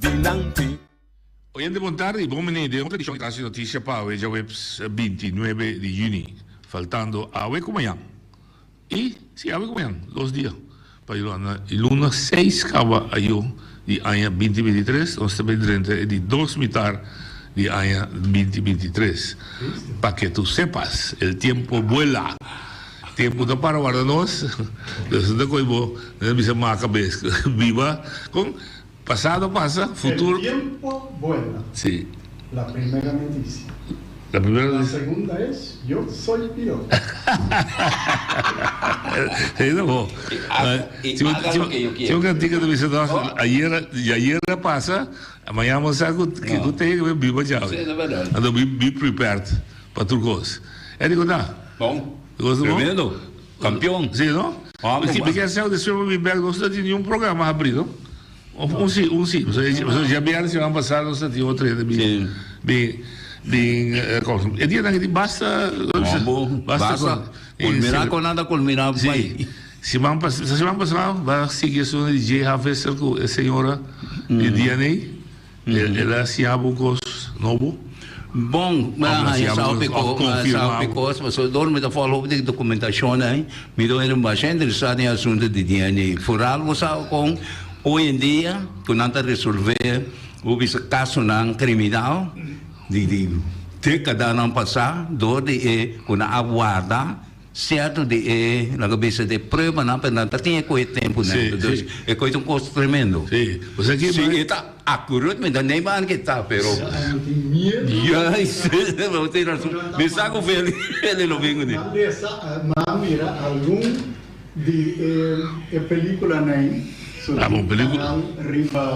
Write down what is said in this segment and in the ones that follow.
Dilanti. Oyente bon tardi, bon bini den otro edicion di Cas di Noticia pa awe djaweps 29 di juni, faltando awe cu mañan y si awe cu mañan dos dia pa Yolanda y luna seis caba ayo di aña binti binti tres nos ta bay drenta e di dos mitar di aña binti binti tres pa que tu sepas el tiempo vuela tempo ta para warda nos nos ta coy bo nos ta bisa maca bes biba con. Pasado pasa, futuro. El tiempo vuela. Sí. La primera noticia. La primera La noticia. segunda es, yo soy piloto. Sí, no bo. Y haga lo que yo quiero. Si un cantica ta bisa nos, ayer, y ayer a pasa, mañana bo sa cu kico te biba djawe. Sí, ta verdad. Anto be, be prepared pa tur cos. Eddie, con ta? Bon. Cos ta bon? Tremendo. Campeon. Sí, no? Vamos, Mi kier sa despues pa mi bek nos no tin niun programa habri, no? Of un si, un si. Pasobra djabièrnè siman pasá nos ta tin otro hende bin, bin, bin kòmsa. E dianan aki tin basta, basta kos. Kulminá kon nan ta kulminá bai. Sí. Siman pas, siman pasá ba sigui esun di J. Harvester ku e señora di DNA. El a siña bo kos nobo? Bon, mi a haña sa hopi kos, pasobra dor mi ta follow hopi di dokumentashonnan, mi ta wende masha interesá den e asuntu di DNA. Foral bo sa kon hoy en dia ku nan ta resolvé hopi kasonan kriminal di di dekadanan pasá dor di e ku nan a warda Cierto di e laga bisa di e pruebanan pero nan ta tin e koe tempo nan Sí, dus sí. e koe ta un kos tremendo. Sí, o sea ki Si e ta accurate mi ta neem aan ke ta pero Nan no tin miedo. Juist bo tin razon mi sa ku Feli Feli lo bin kuné. Nan lesa nan mira algun di e e peliculanan ei so Ah, tin bon pelicula. canal riba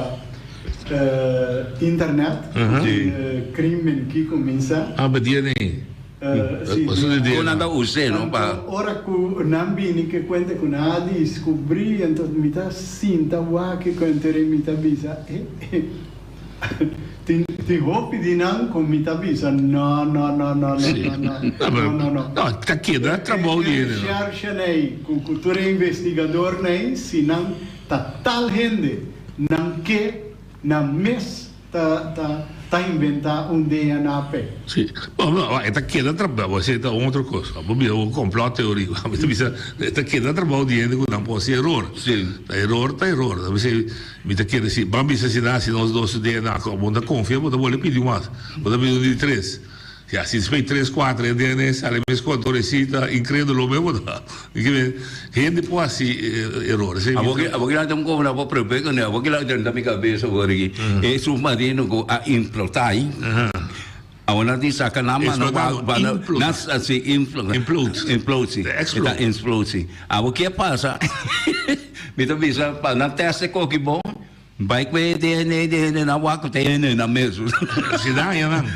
internet Sí. crimen ki cuminsa. Ah, pa DNA. Kon nan ta us'é no pa. Anto ora ku nan bini ke kuenta ku nan a diskubrí, anto mi ta sinta wak e kuentero i mi ta bisa, e e tin tin hopi di nan ku mi ta bisa, no no no no no no no no no no. No, ta keda trabou di hende no. E reshershenei ku ku tur e investigadornan si nan ta tal hende nan ke nan mes Ta ta ta inventa un DNA p'e. Si. Bo no, e ta keda trabou, bo esei ta un otro kos. Bo bira un complot teorie. Mi ta bisa, e ta keda trabou di hende ku nan por hasi eror. Si. Ta eror ta eror. Ta bisa, mi ta kere si, ban bisa si nan hasi nos dos DNA, ku bo no ta konfia, bo ta bolbe pidi un mas. Bo ta pidi un di tres. Ya, si despues tres, cuatro e DNA sali mes cu anto reci ta incredulo mes bo ta. Hende por haci eror. Esey Abo ki abo ki ta un cobra bo preocupe cu ne abo ki la drenta mi cabeza awor aki. E submarino cu a implota ahi. Awor nan tin saca nan mano Explota no, pa nan implota. si implota. Implode. Implode si. Explode. E ta explode si. Abo ki a pasa mi ta bisa pa nan test e coki bon. Bai ku e DNA di hende nan wak ku ta e hende nan mesun. Si daña nan.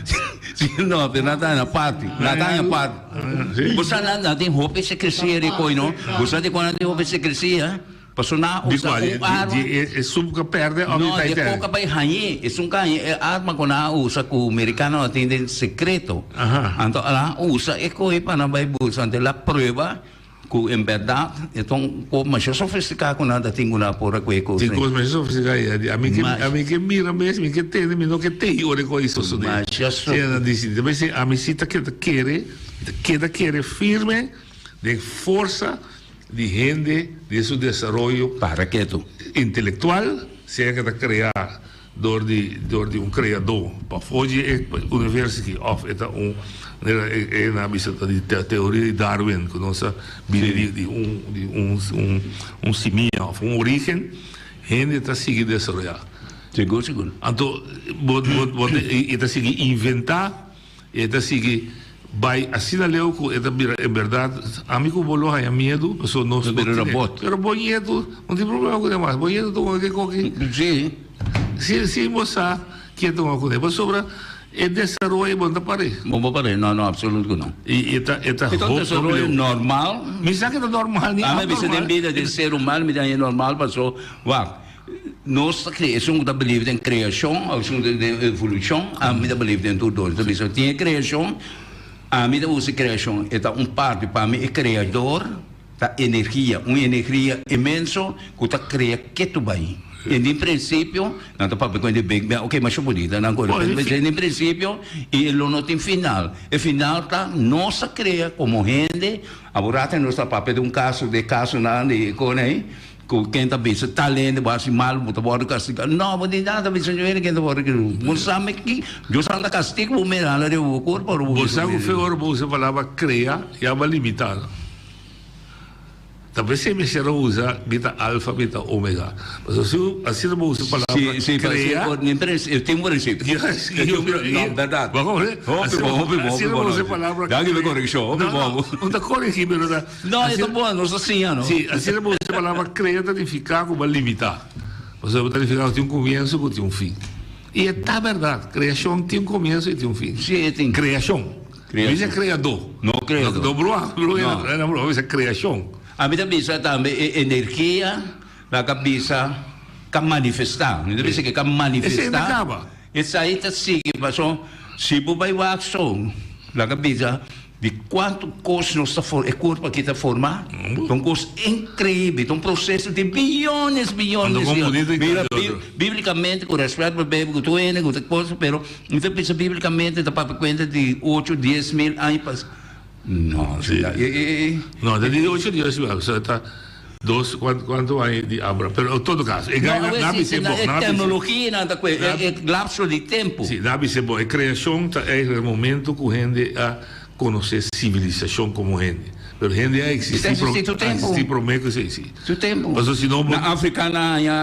Si no, pero nan ta na parti. Nan ta na parti. Bo sa nan nan tin hopi sekresia di koi no. Bo sa di kon nan tin hopi sekresia? Pasobra nan a Di usa kua? un arma. Di e esun ku a pèrdè òf di No, di e Titanic? ku a bai hañ'é. Esun ku a hañ'é e arma ku nan a usa ku merikano a tin den sekreto. Anto nan a usa e koi pa nan bai buska. Anto el a prueba. Ku en bèrdat e ta un kos masha sofistiká ku nan ta tin ku nan por a kue kos Tin kos masha sofistiká i a mi ke a mi ke mira mes, mi ke tende, mi no ke tei ora e kos ei sosodé. Masha Si nan disi, ta mester ami si ta keda kere, mi ta keda kere firme den forsa di hende den su desaroyo Para ketu. intelektual, sea ke ta krea Dor di dor di un kreadó pafó di e universo aki òf e ta un manera e e nan a bisa ta di teoria di Darwin ku nos a bini di di un di un un un simia òf un orígen hende ta sigui desaroyá. Sigur sigur. Anto bo bo bo ta e ta sigui inventá. E ta sigui bai asina leu ku e ta bira en bèrdat ami ku bo lo haña miedu pasobra nos no Bira tene robot. pero bo ñetu no tin problema ku demas bo ñetu tuma ke koki Sí. si si bo sa kie tuma kuné pasobra e desaroyo bo no ta par'é. Bo no par'é no no absolut ku no. I e ta e ta E ta un hopi desaroyo leu. normal. Mi sa ke ta normal ni Ami a bisa den abnormal. bida di ser humano mi ta haña normal paso wak. Nos ta krea, esun ku ta believe den kreashon òf esun ku ta den evolushon, ami ta believe den tur dos. Ta bisa tin e kreashon, ami ta usa e kreashon, e ta un parti pa mi e kreador ta energia, un energia inmenso ku ta krea ketu bai. En den prinsipio, nan ta papia ku hende big bang, oke, masha bunita nan kore, pero en den prinsipio i lo no tin final. E final ta nos a krea komo hende, aborata nos ta papia di un kaso, di e kasonan di e kos ei, ku ken ta bisa tal hende bo hasi mal bo ta wòrdu kastigá. No, bo di nada bisa ño hende ken ta wòrdu kastigá. Bo sa mi ki Dios a anda kastiga bo mira hala riba bo kurpa ora bo Bo sa ku fe ora bo usa e palabra krea ya bo a limitá no. Ta p'esei mester a usa mi ta alfa mi ta omega. Pasobra si asina bo usa e palabra Si, si, pa krea. si, tin un prinsipio. Yes, Tin un pri- no, bèrdat. Bo a komprende? Hopi bon, hopi bon, hopi Asina bon. bo usa e palabra Danki pa e krea. korekshon, hopi No, bon. no, no ta korigí pero ta. No, e ta bon, nos ta siña, no? Si, asina bo usa e palabra krea ta nifiká ku bo a limitá. Pasobra bo ta nifiká ku tin un komienso ku tin un fin. I e ta bèrdat, kreashon tin un komienso i tin un fin. Si, e tin. Kreashon. Kreashon. No bisa kreadó. No kreadó. No brua, brua, No. no brua, bisa kreashon. Ami ta bisa tambe e energia la ka bisa ka manifestá. Mi ta bisa ke ka manifestá. Esei ta kaba. Esei ta sigui paso si bo bai wak so la ka bisa di kuantu kos nos ta for e kurpo aki ta forma ta un kos inkreibel ta un proseso di biyones biyones Ando kon bunito i Mira grandi otro. biblikamente ku rèspèt pa Beibel ku tur hende ku ta kos pero mi ta bisa biblikamente ta papia kuenta di ocho 10,000 aña pas no Sí. No, ta di ocho dies mil, so ta dos kuantu aña di Abraham pero en todo caso e No, gai a na wes bisa e bo, na bisa teknologia nan ta kue e lapso di tempu. Si, na bisa bo, e kreashon ta eigenlijk e momento ku hende a konosé sivilisashon komo hende. Pero hende a eksistí Ta eksistí tur a tempu. eksistí promé ku esei, si. Tur tempu. Pasobra si no bo. Na Afrika nan haña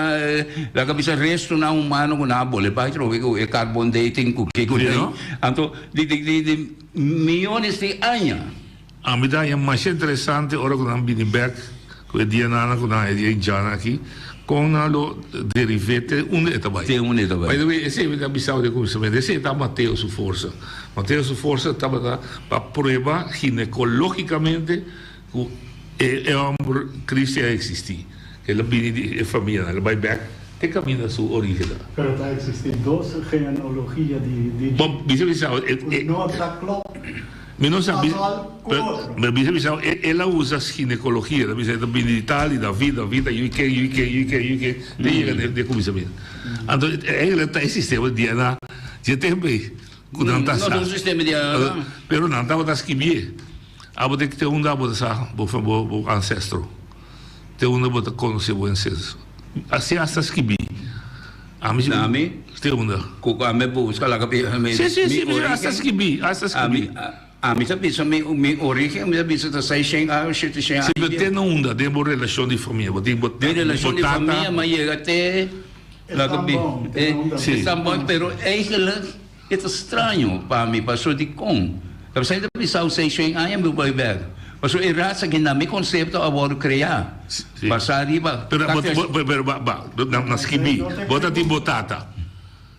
laga bisa restonan humano ku nan a bole bai trobe ku e carbon dating ku ke ku Si, den. no? Anto di di di di miyones di aña. Ami ta haña masha interesante ora ku nan bini bek ku e diananan ku nan e dia indiana aki, kon nan lo deriv'é te unda e ta bai. Te unda e ta bai. By the way, esei mi ta bisao den kuminsamentu, esei ta Mateo su forsa. Mateo su forsa tabata pa prueba ginekológikamente ku e e hòmber Cristo a eksistí, ku el a bini di e famianan, el a bai bek te kaminda su orígen. Pero ta eksistí dos genealogia di di Bon, bisa bisao e ku e. no ta klòp. Mi no sa, Otro. pero bisa bisa el a usa ginecologia, el a bisa e ta bini di tal y David, David ta yu ken, yu ken, yu ken, yu ken, te yega den den cuminsamiento. Anto eigenlijk ta e sistema di DNA dje tempo ey cu nan ta No sa. ta un sistema di DNA. Pero nan tabata skibié. Abo te te unda abo ta sa bo bo bo ancestro. Te unda bo ta conoce bo ancestro. Asi hasta skibi. Ami si Ami? Te unda? Ku ku ami buska laga pi mi Si si si mi mi hasta origen. skibi, hasta Ami skibi. ami ta bisa mi mi origen mi ta bisa ta seishen aña o sheteshen Si aña bo te bieu. na unda den bo relashon di famia, bo tin bo Den bo relashon di tata. famia mi a yega te laga Estan bi bon, te na unda. Si. Estan bon pero eigenlijk e ta straño pa mi paso dikon ta bisa ta bisa seishen aña mi bai bek paso e rasa aki na mi konsepto a wòrdu kreá Si. basá riba Pero bo bo pero ba ba na na skibi bo ta tin bo tata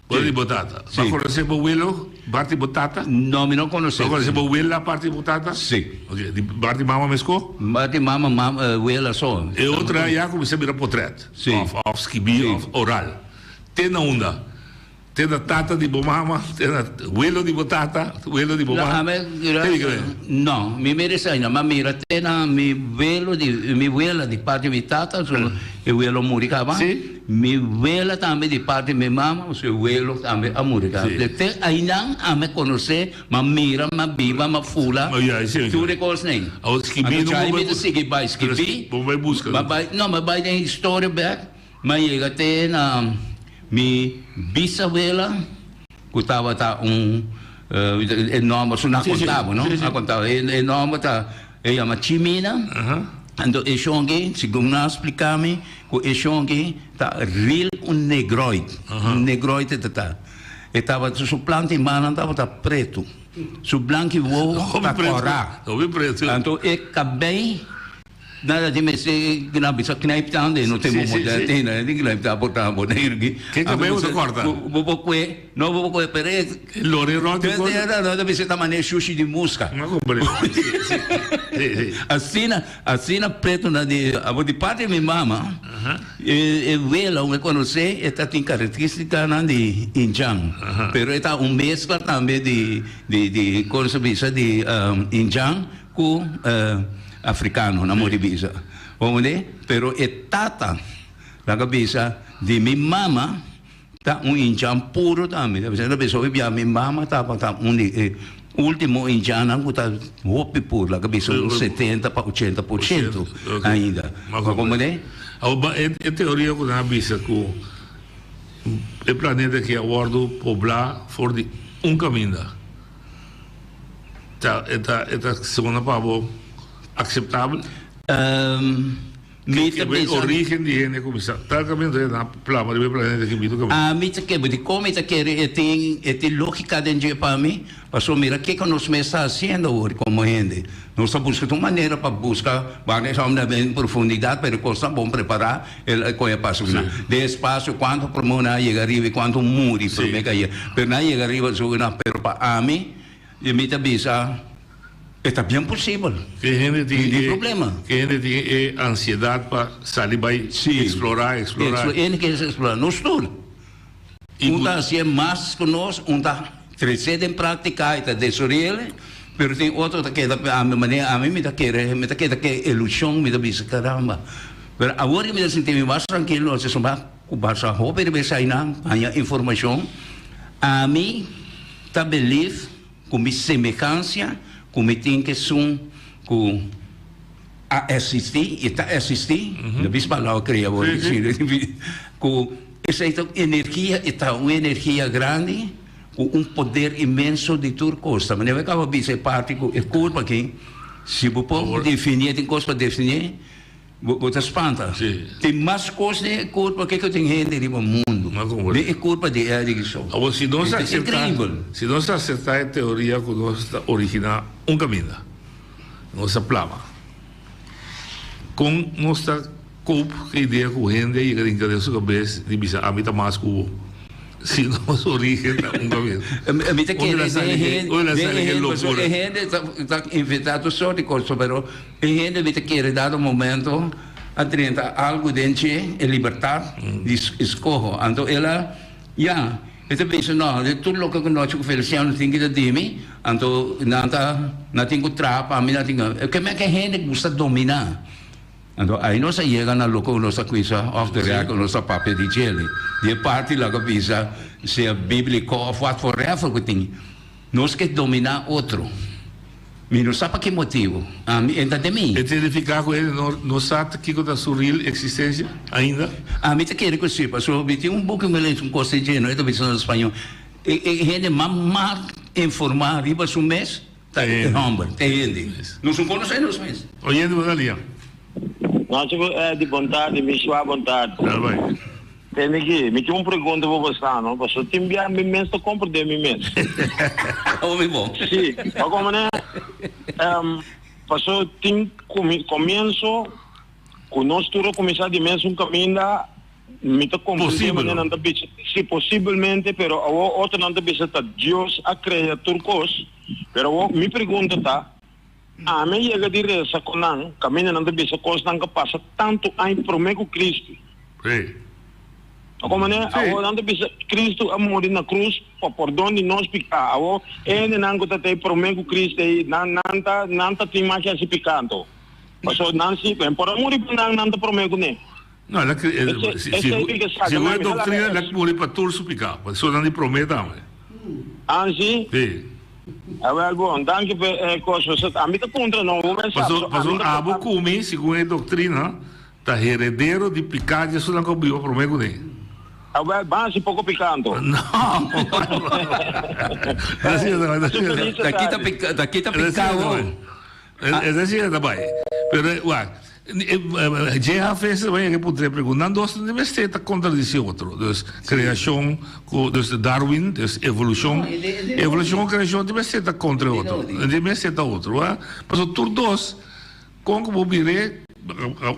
bo ta tin bo tata Si. bo a konosé bo welo parti bo tata No mi no konosé. bo a konosé bo wela parti bo tata Si. Ok di parti mama meskó Parti mama mama wela so. E otro ya kuminsá bira potret Si. òf òf skibi Si. òf oral te na unda Te na tata di bo mama, te na welo di bo tata, welo di bo No, mama. ami Te di kere? No, mi mira esei no, ma mira te na mi welo di, mi wela di parti mi tata, so e welo a muri kaba. Si. Mi wela tambe di parti mi mama, so e welo tambe a muri kaba. Si. De te ainan ami konosé, m'a mira, m'a biba, m'a fula, Oh, ya, esei. tur e kosnan. Awor skibí Anto no djai bo mi bai ta sigui bai skibí. Bo bai buska. M'a bai, no, m'a bai den historia bèk. M'a yega te na mi bisawela ku tabata un e nòmber su na konta bo no a konta bo e nòmber ta e yama Chimina anto e shonki segun nan a splika mi ku e shonki ta real un negroid un negroid e ta ta e tabata su planta di mannan tabata pretu su blanki wowo ta kòrá anto e kabei. Nada di mester na bisa knijp tanden, no tin bo model tin, nada di knijp ta por ta Boneiru ki. Ke kabei bo ta korta? Bo por kue, no bo por kue, pero e. Lori rònt di kos. No ta bisa ta manera shushi di muska. No komprende. Si, si, si. Asina, asina pretu na di, abo di parti di mi mama, e wela mi konosé, e ta tin karakterístikanan di indjan, pero e ta un meskla tambe di, di, di, kon se bisa, di indjan Ku afrikano na modi bisa. Bo mende? Pero e tata Laga bisa di mi mama ta un indjan puro tambe. Ta bisa, ta bisa hopi bia mi mama tabata un di e ultimo indjannan ku ta hopi puro. Laga bisa un setenta pa ochenta por shento ainda. Bo komprende? Awor ba e teoria ku nan a bisa ku e planeta aki a wòrdu poblá for di un kaminda ta e ta e ta sona pa bo akseptabel? Mi ta bisa. Origen di hende kuminsá tal kaminda ta na plama riba e planeta aki bitu kaminda. Ami ta kere, dikon mi ta kere e tin e tin lógika den dje pa mi? Pasobra mira kiko nos mes ta hasiendo awor komo hende. Nos ta buska tur manera pa buska wak es hòmber den profundidat pero kos ta bon prepará el a kohe paso ku nan. Den espasio kuantu promé nan a yega ariba i kuantu muri promé ku a yega. Pero nan a yega ariba su nan pero pa ami mi ta bisa. E ta bien posibel. Ke hende tin Ni e problema. ke hende tin e ansiedat pa sali bai Sí. eksplorá, eksplorá. Explo hende ke eksplorá. Nos tur. I Un ku ta hasié mas ku nos, un ta tresé den práktika i ta desore'el, pero tin otro ta keda ami manera ami mi ta kere, mi ta keda ke ilushon, mi ta bisa caramba. Pero awor mi ta sinti mi mas trankilo, asina ku basa hopi riba esainan, haña informashon. Ami ta believe. Ku mi semehansia ku mi tin ku esun ku a eksistí i ta eksistí, no bisa palabra krea bo, ku esei ta un energia, e ta un energia grandi ku un poder inmenso di tur kos. Ta manera mi kaba bisa e parti ku e kurpa aki, si bo por definí, tin kos pa definí. Bo ta spanta. Tin mas kos den e kurpa ke ku tin hende riba mundu. Den e kurpa di Eric so. Awor si nos Ta acepta, increibel. si nos acepta e teoria ku nos ta originá un kaminda, nos ta plama. Kon nos ta koop ku e idea ku hende a yega rinka den su kabes di bisa ami ta mas ku bo? Si nos origen ta un kaminda. Mi ta Unda kere la den sali ke, hende, unda la den sali ke hende, pasobra lokura? e hende ta ta inventá tur sort di kos, pero E hende mi ta kere dado momento a drenta algu den dje, e libertad di eskoho. Anto el a, ya, e ta bisa, no, di tur loke ku nochi ku Feliciano tin ki ta di mi, anto nan ta, nan tin ku traha pa mi, nan tin ku, ke men ke hende gusta dominá. Anto ai nos a yega na loke ku nos ta kuinsa off the record, nos ta papia di djele. Di e parti laga bisa, sea bíbliko òf wat forever ku tin. Nos ke dominá otro. Mi no sa pa ki motibu. Ami e ta den mi. E signifiká ku hende no no sa kiko ta su real eksistensia ainda? Ami ta kere ku si, pasobra mi tin un buki mi lesa un kos den dje, no e ta bisa na spañó. E e hende mas mal informá riba su mes ta e hòmber, ta e hende. Nos no konosé nos mes. Oyente bo ta lia. Nochi bo Eddy bon tardi mi sua bon tardi. Dal bai. Tende aki, mi tin un pregunta pa bosa no, pasobra tin bia mi mes ta comprende mi mes. Hopi bon. Si, pa como ne, pasobra tin comienso cu nos tur a cuminsa di mesun caminda, mi ta comprende manera nan ta bisa, si posibelmente, pero awor otronan ta bisa ta Dios a crea tur cos, pero awor mi pregunta ta, Ami a yega di resa ku nan, kaminda nan ta bisa kosnan ku a pasa tantu aña promé ku Kristu. Sí. Oko manera? Sí. Awor nan ta bisa Kristu a muri na krus pa pordon di nos piká. Awor e hendenan ku ta tei promé ku Kristu ei, nan nan ta nan ta tin mas hasi piká anto. Pasobra nan si e por a muri pa nan, nan ta promé kuné. No, el a kri Esei esei tin ke saka segun nan e mi ta laga doktrina el a es. muri pa tur su piká, pasobra nan di promé tambe. Ansi? Sí. Awel bon, danki pa e kos. Ami ta puntra no, bo men sa. Paso, paso abo ku mi, segun e doktrina, ta heredero di piká di esunnan ku a biba promé kuné. Awel, ban hasi poko piká anto. No! Ta kita piká, ta kita piká bo. Es asina ta bai. Pero wak, JHV ta bai yega puntra e pregunta. Nan dos no mester ta contradeci otro. Dus creacion cu dus Darwin, dus evolucion, evolucion cu creacion no mester ta contra otro. No mester ta otro. Pasobra tur dos con cu bo bira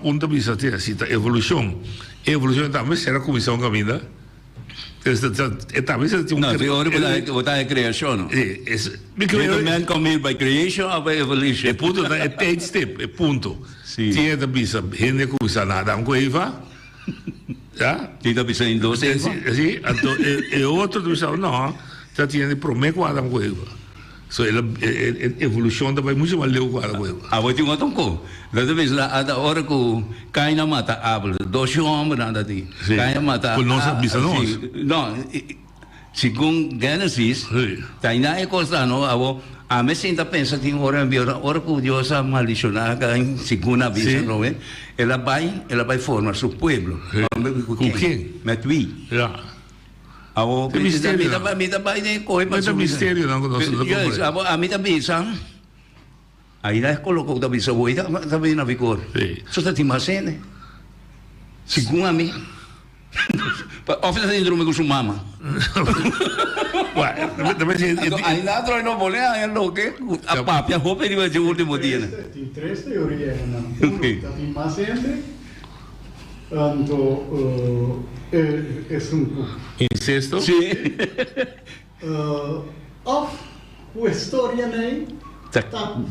un ta bisa si ta evolucion, evolucion tambe mester a cuminsa un caminda. E tambe se tin un No, si ora bo ta e creacion no. Si, es Did the man come here by creation or by evolution? E punto ta e tijdstip, e punto. Si. Tin ta bisa hende a cuminsa na Adam cu Eva. Ya? Tin ta bisa in dos Eva. Si, anto e otro ta bisa no, ta tin hende prome cu Adam cu Eva. So el a e evolucion ta bay mucho mas leu cu Adam cu Eva. Abo tin otro cu. Lo ta bisa ata ora cu Cain a mata Abel, dos yu hombernan ta tin. Sí. Cain a mata Cu nos a bisa nos. Sí. No, segun Genesis, ta aina e cos ta no. Abo, ami sinta pensa tin ora mi bira, ora cu Dios a maldiciona Cain, segun a bisa Sí. no, el a bay, el a bay forma su pueblo. Sí. Cu Cu ken? ken? Met wie? Ja. Awo, E misterio mi ta, mi ta bai den koe pa su misterio nan ku nos no ta Yes, abo, ami ta bisa, ai na koloko ku ta bisa bo, ta, ta bini na vigor. Sí. So ta tin mas hende. Segun ami. Of ta tin drumi ku su mama. Bueno, ta bisa, Anto, ai na troy no bole haña loke ku a papia hopi riba dje ultimo dianan. Tin tres teoria nan. Uno, ta tin mas hende. Anto esun ku. Incesto? Sí. Of ku e storia nei ta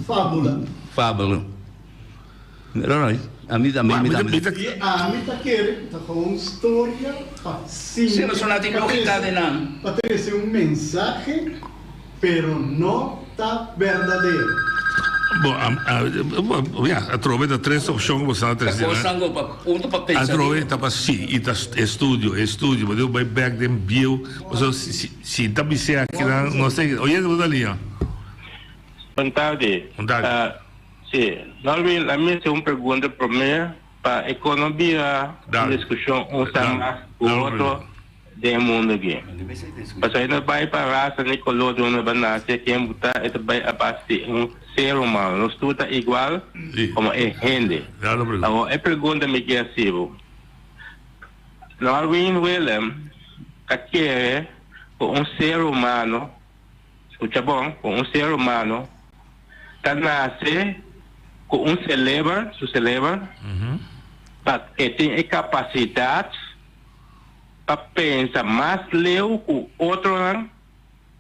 fabula. Fabula. No, no, ami ta, mi ta. I ami ta kere ku ta gewoon storia pa siña. Sí, pasobra nan tin lógika den nan. Pa trese un mensahe. Pero no ta berdadero. Bo, a, ya, atrobe ta tres opcion cu bo sa tres Ta cosnan cu pa punto pa pensa Atrobe ta pa si, y ta estudio, estudio, bo debe bay bek den bieu, pasobra si, si, si ta bis'é akinan, no sé, oyente bo ta liña. Bon tardi. Bon tardi. Si, Norwin, la mi haci un pregunta prome pa e kono bira un discusion un sa mas cu otro. Den e mundu aki. Pasobra e no bai pa rasa ni koló di unda bo nase, ken bo ta, e ta bai a base di un ser humano. Nos tur ta igual komo e hende. Awor e pregunta mi ke hasi bo, Norwin Willem ta kere ku un ser humano, skucha bon, ku un ser humano ta nase ku un seleber, su seleber, pa e tin e kapasidat pa pensa mas leu ku otronan?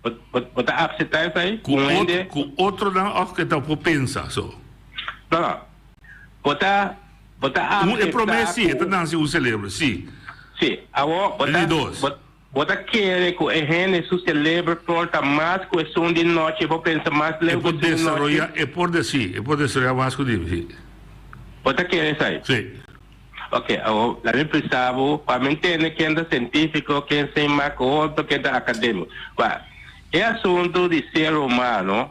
Bo, bo, bo ta akseptá esei? Ku Un hende. Ku otronan òf ke ta por pensa so? No, no. Bo ta, bo ta Un, e promé akseptá sí, e ta ku. nase un selebre, sí. Sí, awor bo E ta, di dos. bo, bo ta kere ku e hende su selebre por ta mas ku esun di nochi, e por pensa mas E leu ku por esun di nochi? desaroyá, e por de, sí, e por desaroyá mas ku di, sí. Bo ta kere esei? Sí. Ok, awor laat mi bisa bo pa mi ntende ken ta científico, ken sin mas cu otro, ken ta académico. Wak, e asunto di ser humano,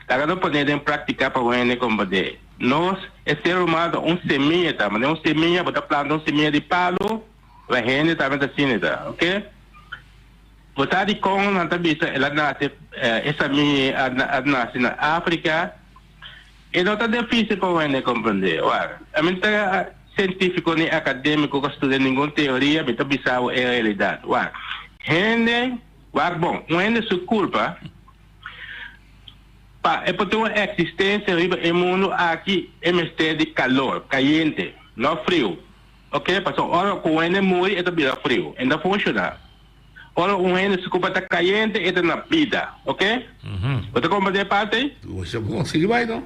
laga nos pone den práctica pa un hende comprende. Nos, e ser humano ta un semilla ta, manera un semilla, bo ta planta un semilla di palo, la hende tambe ta asina ta, ok. Bo sa dikon nan ta bisa el a nase, e samia a nase na Africa? E no ta difícil pa un hende comprendé. Wak, ami no ta científico ni académico cu a studia ningun teoria, mi ta bisa bo e realidad. Wak, hende, wak bon, un hende su culpa pa e por tin un existencia riba e mundo aki e mester di calor, cayente, no friu. Ok, pasobra ora cu un hende muri e ta bira friu, e no ta funciona. Ora un hende su cupa ta cayente e ta na bida, ok? Bo ta comprende e parte ei? Bo bon, sigui bai no.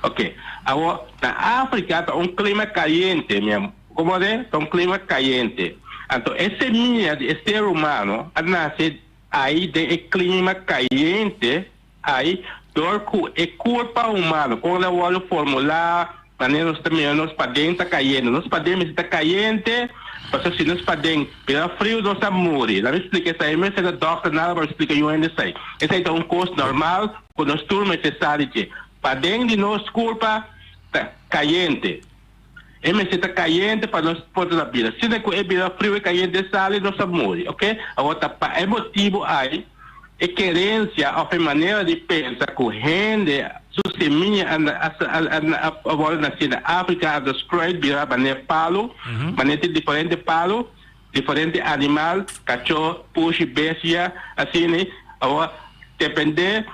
Ok, awor na Africa ta un clima cayente, mi amor, como de? Ta un clima cayente. Anto e semilla di e ser humano a nace ai den e clima cayente Ai, dor ku e kurpa humano kon a wòrdu formulá, manera nos ta mira nos paden ta kayente. Nos paden mester ta kayente, pasobra si nos paden bira friu nos ta muri. Laat mi splika esei, mi mester ta dòkter nada pa mi splika yu hende esei. Esei ta un kos normal ku nos tur mester sa di dje. Paden di nos kurpa ta kayente. E mester ta kayente pa nos por ta na bira. Sina ku e bira friu e kayente sali nos ta muri, ok? Awor ta pa e motibu ai e kerensia òf e manera di pensa ku hende su semia a a wòrdu nasí na Afrika a spreid bira manera palu, manera tin diferente palu, diferente animal, kachó, pushi, bestia, asina. Awor dependé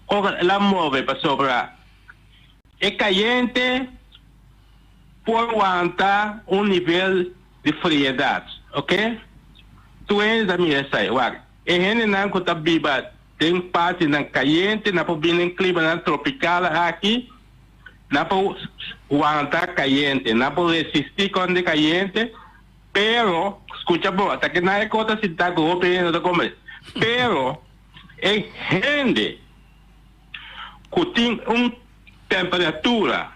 ora el a move pasobra E kayente por wanta un nivel di friedat, ok? Tur hende ta mira esei. Wak, e hendenan ku ta biba den partinan kayente nan por bini den klimanan tropikal aki, nan por wanta kayente, nan por resistí kontra e kayente, pero, skucha bo, ta ke nan e kos ta sinta ku hopi hende no ta komprende, pero. E hende ku tin un temperatura,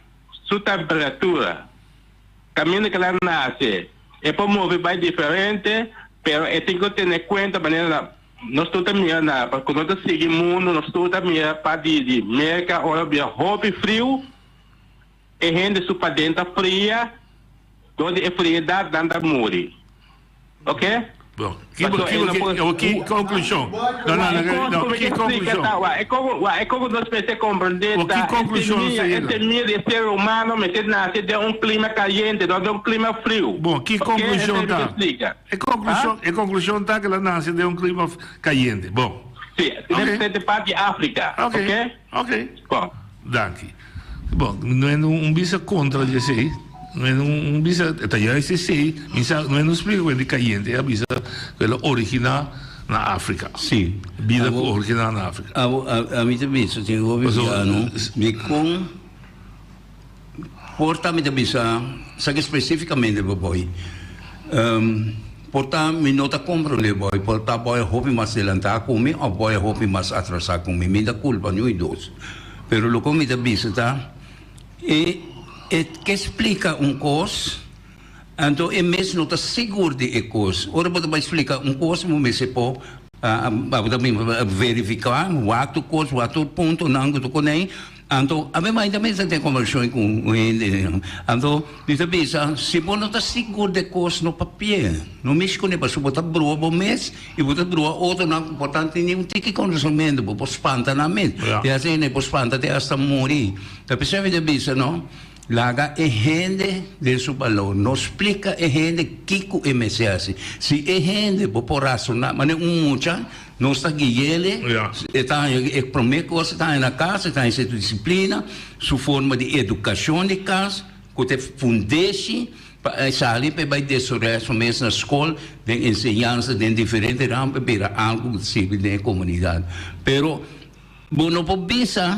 su temperatura, kaminda ku el a nase, e por move bai diferente, pero e tin ku tene kuenta manera na nos tur ta mira na, ku nos ta sigui mundu, nos tur ta mira parti di Merka ora bira hopi friu, e hende su paden ta fria, dor di e friedat nan ta muri. Ok? Bon, ki bo, ki bo, ki, o ki konklushon? No, no, no, no, ki konklushon? E kon, e kon nos mester komprendé ta, ki konklushon nos ta yega? E semia di e ser humano mester nase den un klima kayente, no den un klima friu. Bon, ki konklushon ta? E konklushon, e konklushon ta ku el a nase den un klima kayente. Bon. Si, den e parti di Afrika. Ok, ok. Bon. Danki. Bon, no e un bisa kontra di esei, no e un bisa, e ta juist esei, mi sa, no e no splika ku e di kayente, e a bisa ku el a originá na Afrika. Si. Bida ku originá na Afrika. Abo, ami ta bisa tin hopi biaha mi kon por ta mi ta bisa, sa ke spesifikamente bo boy, por ta mi no ta komprondé boy, por ta boy hopi mas delantá ku mi òf boy hopi mas atrasá ku mi, mi ta kulpa niun dos. Pero loke mi ta bisa ta, e e ke splika un kos, anto e mes no ta sigur di e kos. Ora bo ta bai splika un kos, bo mester por bo ta bin verifiká, wak tur kos, wak tur puntonan ku ta konei. Anto ami mai ta mester ten kombersashon ku un hende. Anto mi ta bisa, si bo no ta sigur di e kos, no papia. No mishi kuné, pasobra bo ta brua bo mes. I bo ta brua otronan ku por tan tene un tiki konosementu, bo por spanta nan mes. Te asina e por spanta te asta muri. Ta p'esei mi ta bisa no, laga e hende den su balor. No splika e hende kiko e mester hasi. Si e hende bo por rasoná, manera un mucha, nos ta gui'el, e ta haña e promé kos e ta haña na kas, e ta haña su disiplina, su forma di edukashon di kas, ku ta e fundeshi. Pa e sali pa e bai desorea su mes na skol, den enseñansa, den diferente ram pa e bira algu ku ta sirbi den e komunidat. Pero bo no por bisa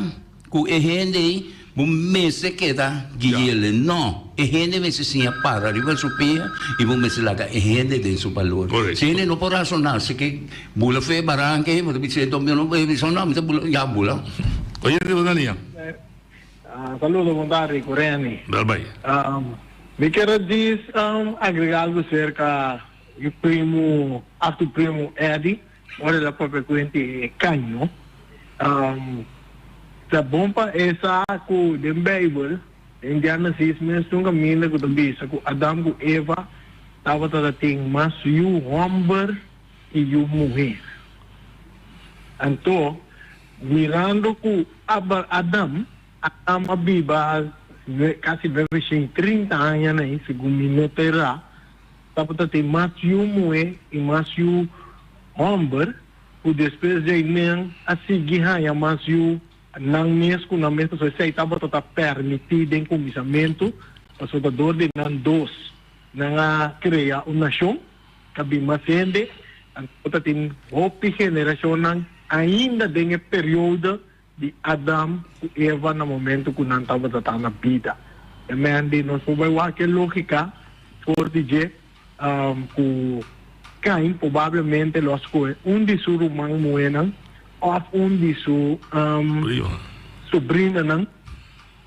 ku e hende ei bo mester keda gui'el. No, e hende mester siña para riba su pia i bo mester laga e hende den su balor. Si hende no por rasoná, si ke bula fu e baranka ei, bo ta bisa e no bisa no, mi ta bula, ya bula. Oye, riba na liña. Saludo bon tardi cu Remy. Bel bay. Mi kier a djis agrega algo cerca mi primo, Arthur primo Eddy, ora el a papia cu hende e caño. Ta bon pa e sa cu den Bijbel, den Genesis mes tin un caminda cu ta bisa cu Adam cu Eva tabata ta tin mas yu homber y yu muher. Anto, Mirando ku Adam, Adam a biba kasi 930 aña na ei, segun mi no ta erá, tabata tin mas yu muhé i mas yu hòmber, ku despues djei nan a sigui haña mas yu nan mes ku nan mes, pasobra esei tabata ta pèrmití den kuminsamentu, pasobra dor di nan dos nan a krea un nashon. Ta bin mas hende, anto ta tin hopi generashonnan ainda den e periodo di Adam ku Eva na momento ku nan tabata ta na bida. E men di nos por bai wak e lógika for di dje ku Kain probablemente lo a skohe un di su ruman muhénan òf un di su sobrinanan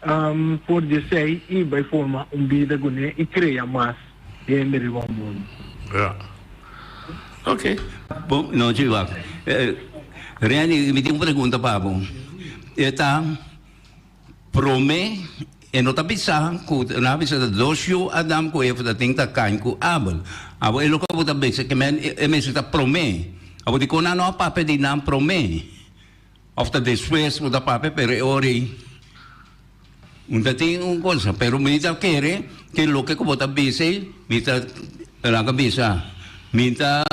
For di esei i bai forma un bida kuné i krea mas hende riba mundu. Ja. Ok. Bon nochi wak. Renny, mi tin un pregunta pa bo. E ta prome, e no ta bisa ku nan a bisa ta dos yu Adam ku Eva ta tin ta Kain ku Abel. Abo e loke bo ta bisa ke men e mester ta prome. Abo dikon nan no a papia di nan prome? Of ta despues bo ta papia pero e ora ei un ta tin un cosa pero mi ta kere ke loke ku bo ta bisa ei mi ta laga bisa mi ta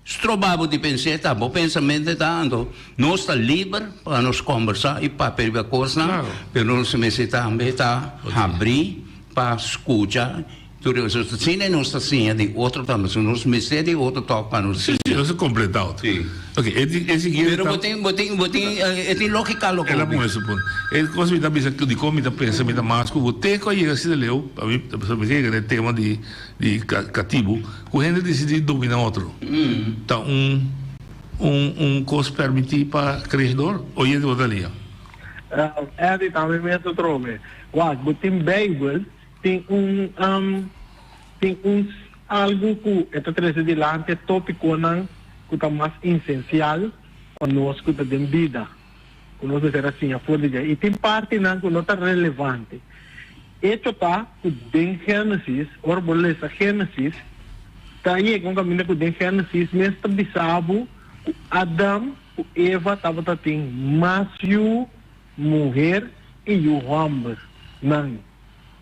stroba bo di pens'é ta bo pensamentu ta anto nos ta liber pa nos kombersá i papia riba kosnan pero nos mester tambe ta habrí pa skucha. Tur e cosnan asina nos ta siña di otro tambe, so nos mester di otro tok pa nos siña. Sí, sí, nos ta completa otro. Sí. Ok, e di, e siguiente Pero bo tin, bo tin, bo tin, e tin logica loke El a pone su punto. E cos mi ta bisa cu dicon mi ta pensa mi ta mas cu bo te cu a yega asina leu, pa mi, pasobra mi ta yega na e tema di, di catibu, cu hende dicidi domina otro. Ta un. un un kos permití pa kreador? Oyente bo ta lia. Eddie tambe mes ta trobe. Wak, bo tin Bijbel, tin un tin un algu ku e ta trese dilanti tópikonan ku ta mas insensial pa nos ku ta den bida, ku nos mester a siña for di dje. I tin partinan ku no ta relevante. Echo ta ku den Génesis, ora bo lesa Génesis, ta yega un kaminda ku den Génesis mes ta bisa bo ku Adam ku Eva tabata tin mas yu muher i yu hòmber nan.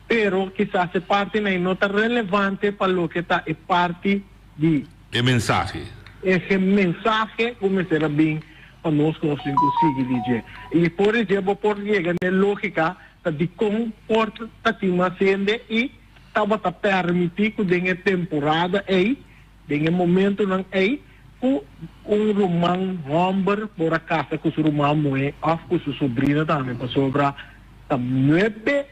Pero kisas e partinan ei no ta relevante pa loke ta e parti di. E mensahe. E mensahe ku mester a bin pa nos ku nos tin ku sigui di dje. I for di dje bo por yega na e lógika ta dikon por ta tin mas hende i tabata pèrmití ku den e temporada ei, den e momentunan ei, ku un ruman hòmber por a kasa ku su ruman muhé òf ku su sobrina tambe, pasobra ta nuebe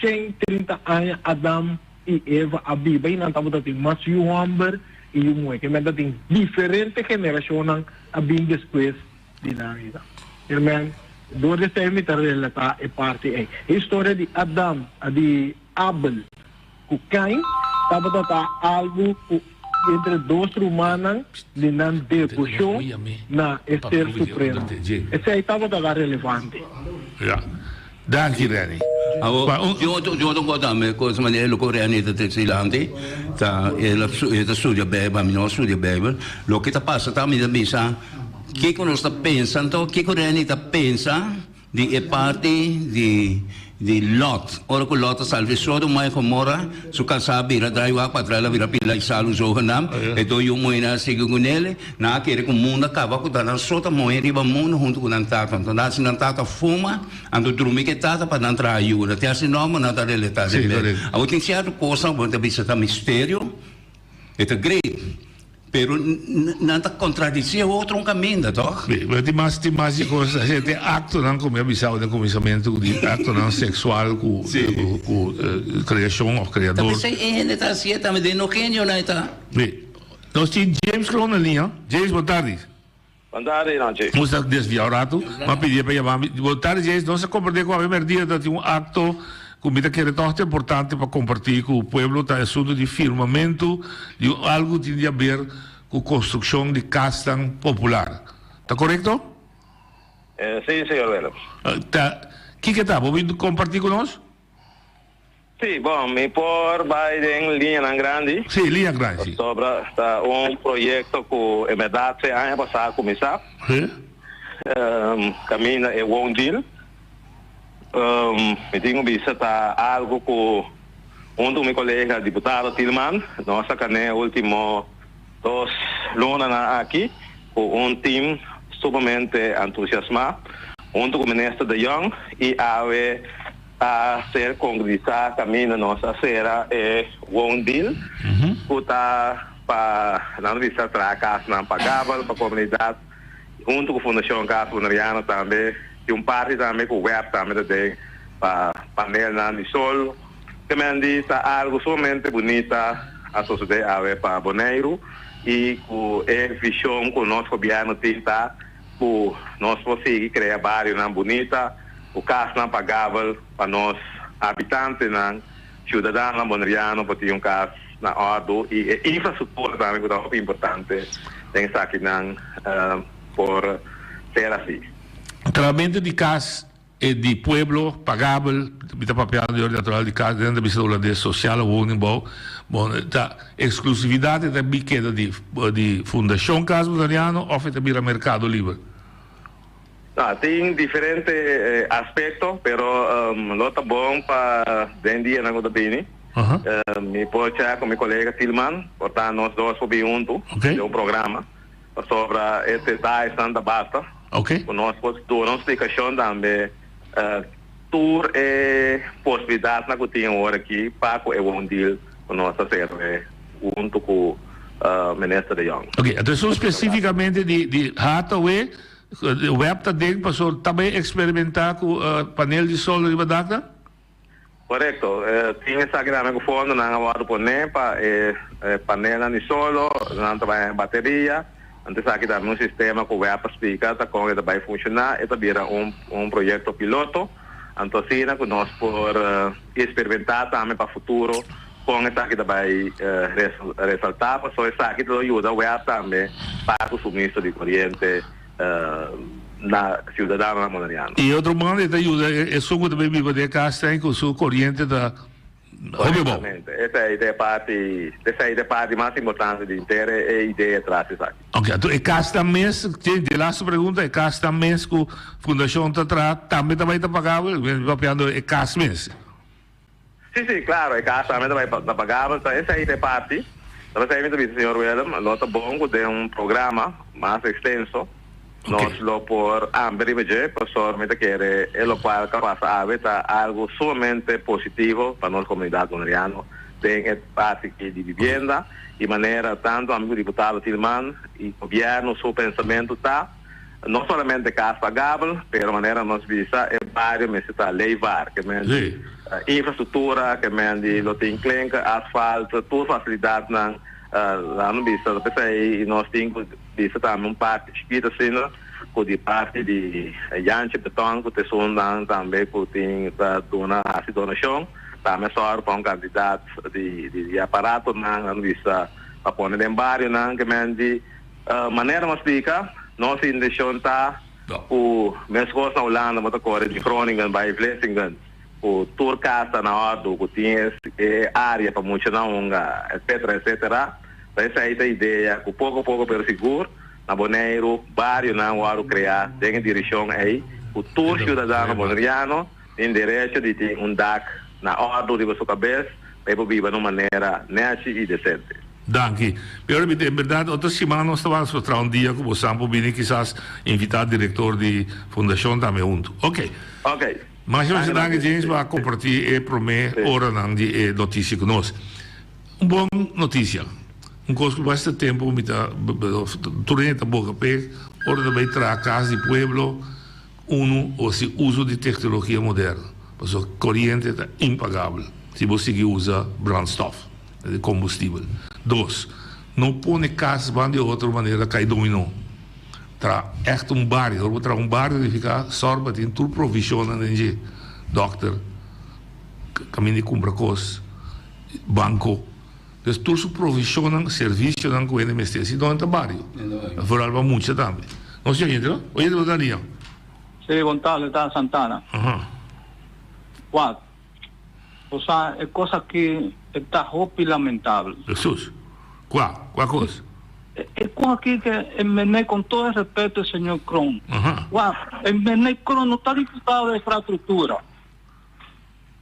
130 aña Adam i Eva a biba i nan tabata tin mas yu hòmber i yu muhé. Ke men ta tin diferente generashonnan a bin despues di nan ida. Herman, dor di esei mi ta relatá e parti ei. E historia di Adam, di Abel ku Kain tabata ta algu ku entre dos rumannan di nan deboshon na e Ser Supremo. Esei tabata ta relevante. Ja. Danki Renny. Awo, tin otro kos tambe, kos manera loke Renny ta trese dilanti, ta el ta studia Bijbel, ami no a studia Bijbel. Loke ta pasa ta mi ta bisa, kiko nos ta pensa anto, kiko Renny ta pensa di e parti di di Lot? Ora ku Lot a sali di Sodoma i Gomorra, su kasá a bira drai wak pa atras, el a bira pila i salu zogenaamd, e dos yu muhénan a sigui kunel. Nan a kere ku mundu a kaba ku ta nan so ta mohe riba mundu huntu ku nan tata. Anto nan hasi nan tata fuma, anto drumi ku e tata pa nan traha yuda. Te hasi nòmber nan ta reletá den bèd. Awor tin sierto kosnan ku bo ta bisa ta misterio, e ta great, pero nan ta kontradisí e otro un kaminda, tòg? Sí, pero tin mas, tin mas di kos. Asina tin aktonan ku mi a bisa bo den kuminsamentu, di aktonan seksual ku, ku kreashon òf Ta kreador. p'esei e hende ta hasié tambe, den no genionan e ta. Sí. Nos tin James Kroon na liña. James, bon tardi. Bon tardi, Nanchi. Nos ta desvia un ratu. M'a pidié pa yama mi. Bon tardi, James. Nos a komprendé ku awe merdia ta tin un akto ku mi ta kere tòg ta importante pa kompartí ku pueblo. Ta e asuntu di firmamentu di un algu ku tin di haber ku konstrukshon di kasnan popular. Ta korekto? Sí, señor Willems. Ta kiko ta? Bo bin kompartí ku nos? Sí, bon, mi por bai den liñanan grandi. Sí, liña grandi, sí. Pasobra ta un proyecto cu en berdad se aña pasá a cuminsa. Sí. Caminda e woondeal. Mi tin cu bisa ta algo cu hunto cu mi colega diputado Thielman nos a can'e ultimo dos lunanan aki cu un team sumamente entusiasma hunto cu minister De Jong y awe a ser konkretisá kaminda nos a sera e woondeal ku ta pa nan ta bisa traha kasnan pagabel pa komunidat huntu ku Fundashon Kas Boneriano tambe tin un parti tambe ku web tambe ta den pa panelnan di sol. Kemendi ta algu sumamente bunita a sosodé awe pa Boneiru i ku e vishon ku nos gobièrnu tin ta ku nos por sigui krea barionan bunita ku kasnan pagabel pa nos habitantenan, siudadanonan boneriano por tin un kas na òrdu i e infrastruktura tambe ku ta hopi importante den esakinan por ser asi. Trahamentu di kas e di pueblo pagabel, mi ta papiando di orde natural di kas den ta bisa hulandes sociale woningbouw, bon ta eksklusividat e ta bi keda di di Fundashon Kas Boneriano òf e ta bira merkado liber? No, tin diferente aspecto, pero lo ta bon pa den dianan cu ta bini mi por chat cu mi colega Tilman, por ta nos dos por bin hunto den un programa, pasobra e detayenan ta basta cu nos por duna un splicacion tambe tur e posibilidadnan cu tin awor aki pa cu e woondeal cu nos ta hacer hunto cu Minister de Jong. Ok, entonces specificamente di Hathaway. Web ta den paso ta bay experimenta cu panel di sol riba dak nan? Corecto. Tin esaki tambe cu fondonan a wordo pone pa e panelnan di solo, nan ta bay bateria. Anto esaki tambe un sistema ku web a splika ta kon e ta bai funshoná. E ta bira un un proyekto piloto. Anto asina ku nos por eksperimentá tambe pa futuro kon esaki ta bai resaltá. Pasobra esaki ta lo yuda web tambe pa ku suministro di koriente na siudadanonan boneriano. I otro banda e ta yuda esun ku ta bai biba den e kas ten ku su koriente ta Hopi bon. Correctamente. Esei ta e parti, esei ta e parti mas importante di henter e idea tras esaki. Ok, anto e kasnan mes, tin di laatste pregunta, e kasnan mes ku fundashon ta traha tambe ta bai ta pagabel? Mi papiando e kas mes. Si, si, klaro, e kas tambe ta bai ta pagabel. Ta esei ta e parti. Ta p'esei mi ta bisa señor Willem, lo ta bon ku den un programa mas ekstenso Nos lo por amplia riba dje, pasobra mi ta kere e lokual ka pasa awe ta algu sumamente positivo pa nos komunidat boneriano den e parti aki di bibienda i manera tantu amigu diputado Tilman i gobièrnu su pensamentu ta no solamente kas pagabel pero manera nos bisa e bario mester ta leefbaar ke men di infrastruktura ke men di lo tin klinker asfalt tur fasilidatnan laat mi bisa ta p'esei nos tin ku Bisa tambe un parti chikito asina ku di parti di Jantje Beton ku ta esunnan tambe ku tin ta duna hasi donashon tambe a sòru pa un kantidat di di aparatonan nan bisa pa pone den barionan ke men di manera nos splika nos intenshon ta ku meskos na Hulanda bo ta kore di Groningen bai Vlissingen ku tur kas ta na òrdu ku tin e área pa muchanan hunga etcetera etcetera. Ta esei ta idea ku poko poko pero sigur na Boneiru barionan wòrdu kreá den e direkshon ei ku tur siudadano boneriano tin derecho di tin un dak na òrdu riba su kabes pa e por biba na un manera nèchi i desente. Danki. Pero mi en berdad otro siman nos ta wak traha un dia ku bo san por bini kisas invitá direktor di fundashon tambe huntu. Oke. Oke. Masha masha danki James pa kompartí e promé oranan di e notisia ku nos. Un bon noticia. Un cos cu basta tempo mi ta tur hende ta boca p'e ora ta bay traha cas di pueblo uno o haci uso di tecnologia moderno pasobra coriente ta impagabel si bo sigui usa brandstof combustibel. Dos, no pone cas ban di otro manera cay domino. Traha echt un bario. Ora bo traha un bario significa sor pa tin tur provisionnan den dje, dokter, caminda di cumpra cos. Banco. Dus tur su provisionnan, servicionan cu hende mester. Si no, ta bario. Vooral pa mucha tambe. Nos oyente, no? Oyente bo ta nia? Sí, bon tarde, ta Santana. Aha. Wak, bo sa e cos aki e ta hopi lamentabel. Jesus. Cua? Cua cos? E cos aki ke e mene con todo e respeto e señor Kroon. Aha. Wak, e mene Kroon no ta diputado de infrastructura.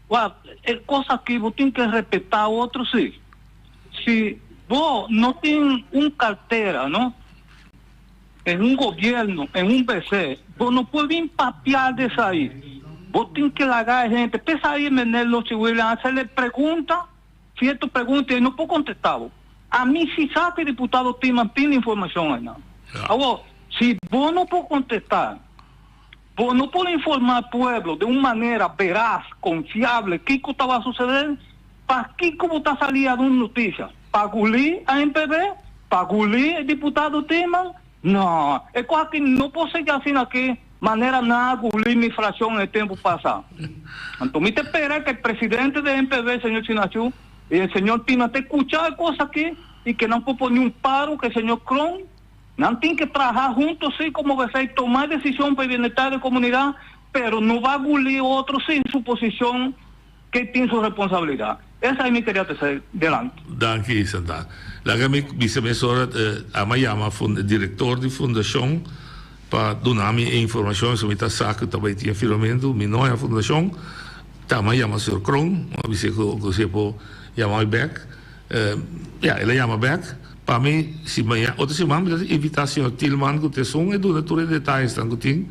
Wak, e kos aki bo tin ke repetá otro si. Si bo no tin un kartera, no, en un gobierno, en un BC, bo no por bin papia di esei. Bo tin ke laga e hende. P'esei meneer Lochi William a hacerle pregunta, cierto pregunta y e no por contesta bo. Ami si sa ke diputado Timan tin informacion einan. Awor, si bo no por contesta. Bo no por informá pueblo den un manera veraz, confiable kico ta ba suceder? Pakico bo ta sali a dun noticia? Pa guli a MPB? Pa guli e diputado Timan? No, e cos aki no por sigui asina aki manera nan a guli mi fraccion e tempo pasa. Anto mi ta spera cu e presidente de MPB, señor Chinachu, y e señor Timan ta escucha e cos aki y que nan por pone un paro cu e señor Kroon. Nan tin ke traha hunto sí komo besei toma e desishon pa e bienestar di komunidat, pero no ba guli otro sin su posishon ke tin su responsabilidat. Esei mi keria trese delanti. Danki Santana. Laga mi bisa mesora ama yama direktor di fundashon pa duna mi e informashon so mi ta sa ku ta bai tin e firmamentu. Mi no haña fundashon ta ama yama señor Kroon mi a bis'é ku si e por yama mi bek. Ya, el a yama bek. Pa mi, si maña, otro siman mi ta invita señor Tilman ku ta esun e duna tur e detayesnan ku tin.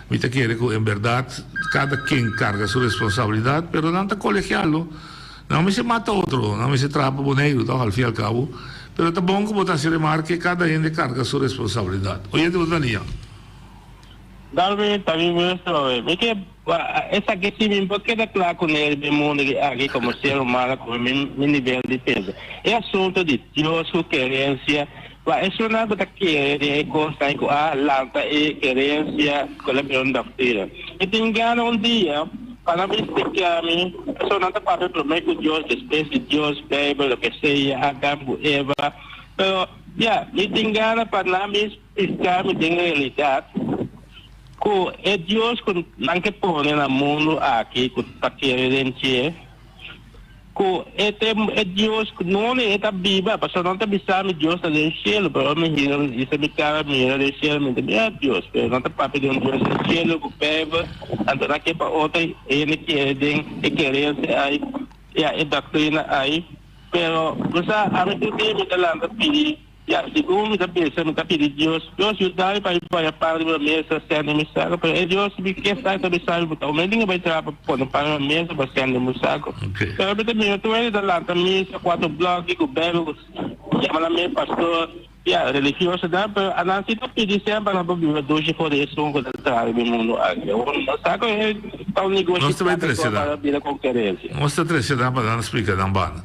Mi ta kere ku en bèrdat kada ken karga su responsabilidat, pero nan ta kolegial lo. Nan mester mata otro, nan mester traha pa Boneiru tòg, al fin al kabo. Pero ta bon ku bo ta hasi remarke, kada hende karga su responsabilidat. Oyente bo ta nia. Darwin ta mi muestra mi ke esaki si mi por keda kla ku ne den mundo aki komo ser humano ku mi nivel di pensa. E asunto di Dios ku kerensia. Wak esunnan ku ta kere den e kosnan ku a lanta e kerensia ku el a bira un doktrina. Mi tin gana un dia pa nan bin splika mi, pasobra nan ta papia promé ku Dios, despues di Dios, Beibel, loke sea, Adam ku Eva. Pero, ya, mi tin gana pa nan bin splika mi den realidat ku e Dios ku nan ke pone na mundu aki ku ta kere den dje, Ku e ta e Dios ku nunde e ta biba, pasobra nan ta bisa mi Dios ta den shelu, pero ora mi hira mi hisa mi kara mira den shelu mi ta mira Dios, pero nan ta papia di un Dios den shelu ku Bijbel, anto nan ke pa otro hende kere den e kerensia ai, ya e doktrina ai, pero bo sa ami tur dia mi ta lanta pidi. Ya, segun mi ta pensa, mi ta pidi Dios, Dios yuda mi pa mi pone pan riba mesa, sèn den mi sako. Pero e Dios mi ke sa, ta bisa mi, bo ta omen tin ke bai traha pa pone pan riba mesa, pa sèn den bo sako. Pero mi ta mira tur hende ta lanta misa, kuater blòki ku Bijbel, ku yama nan mes pastor, ya, religiosonan, pero anan si ta pidi semper nan por biba dushi for di esun ku ta traha riba e mundu aki. Awor, no sa ku e ta un negoshi Nos ta bai plaka trese pa nan. bira konkerensia. Nos ta trese nan pa nan splika nan banda.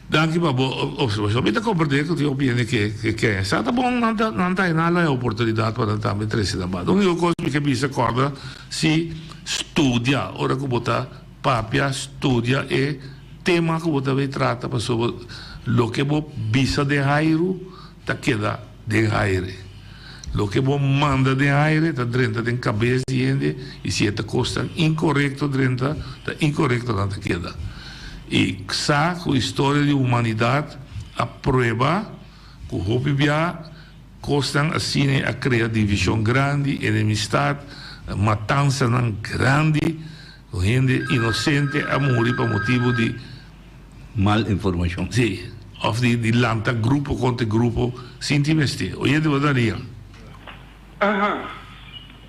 Danki pa bo observacion. Mi ta comprende cu tin hopi hende ke ke ken. Sa ta bon nan ta nan ta hena e oportunidad pa nan tambe trece nan banda. Unico cos mi ke bisa corda si studia ora cu bo ta papia studia e tema cu bo ta bay trata pasobra loke bo bisa den hairu ta keda den aire. Loke bo manda den aire ta drenta den kabes di hende i si e ta kosnan inkorekto drenta, ta inkorekto nan ta keda. I sa ku historia di humanidat a prueba ku hopi bia kosnan asina a krea divishon grandi, enemistat, matansanan grandi ku hende inosente a muri pa motibu di. Mal informashon. Sí, òf di di lanta grupo kontra grupo sin tin mester. Oyente bo ta ria. Aha.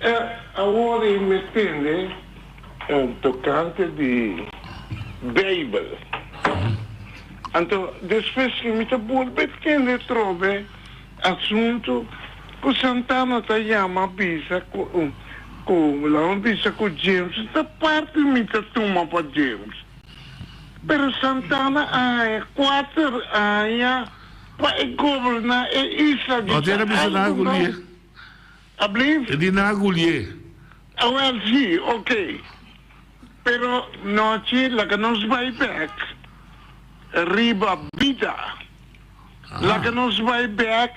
E awor ei mi tende tokante di Beibel. Anto despues ki mi ta bolbe tende trobe asuntu ku Santana ta yama bisa ku ku laga mi bisa ku James ta parti mi ta tuma pa James. Pero Santana a haña kuater aña pa e goberná e isla di No tiene bisa algu na no. gulié. Ablief? E di na gulié. Awel si, ok. Pero nochi laga nos bai bek riba bida. Laga nos bai bek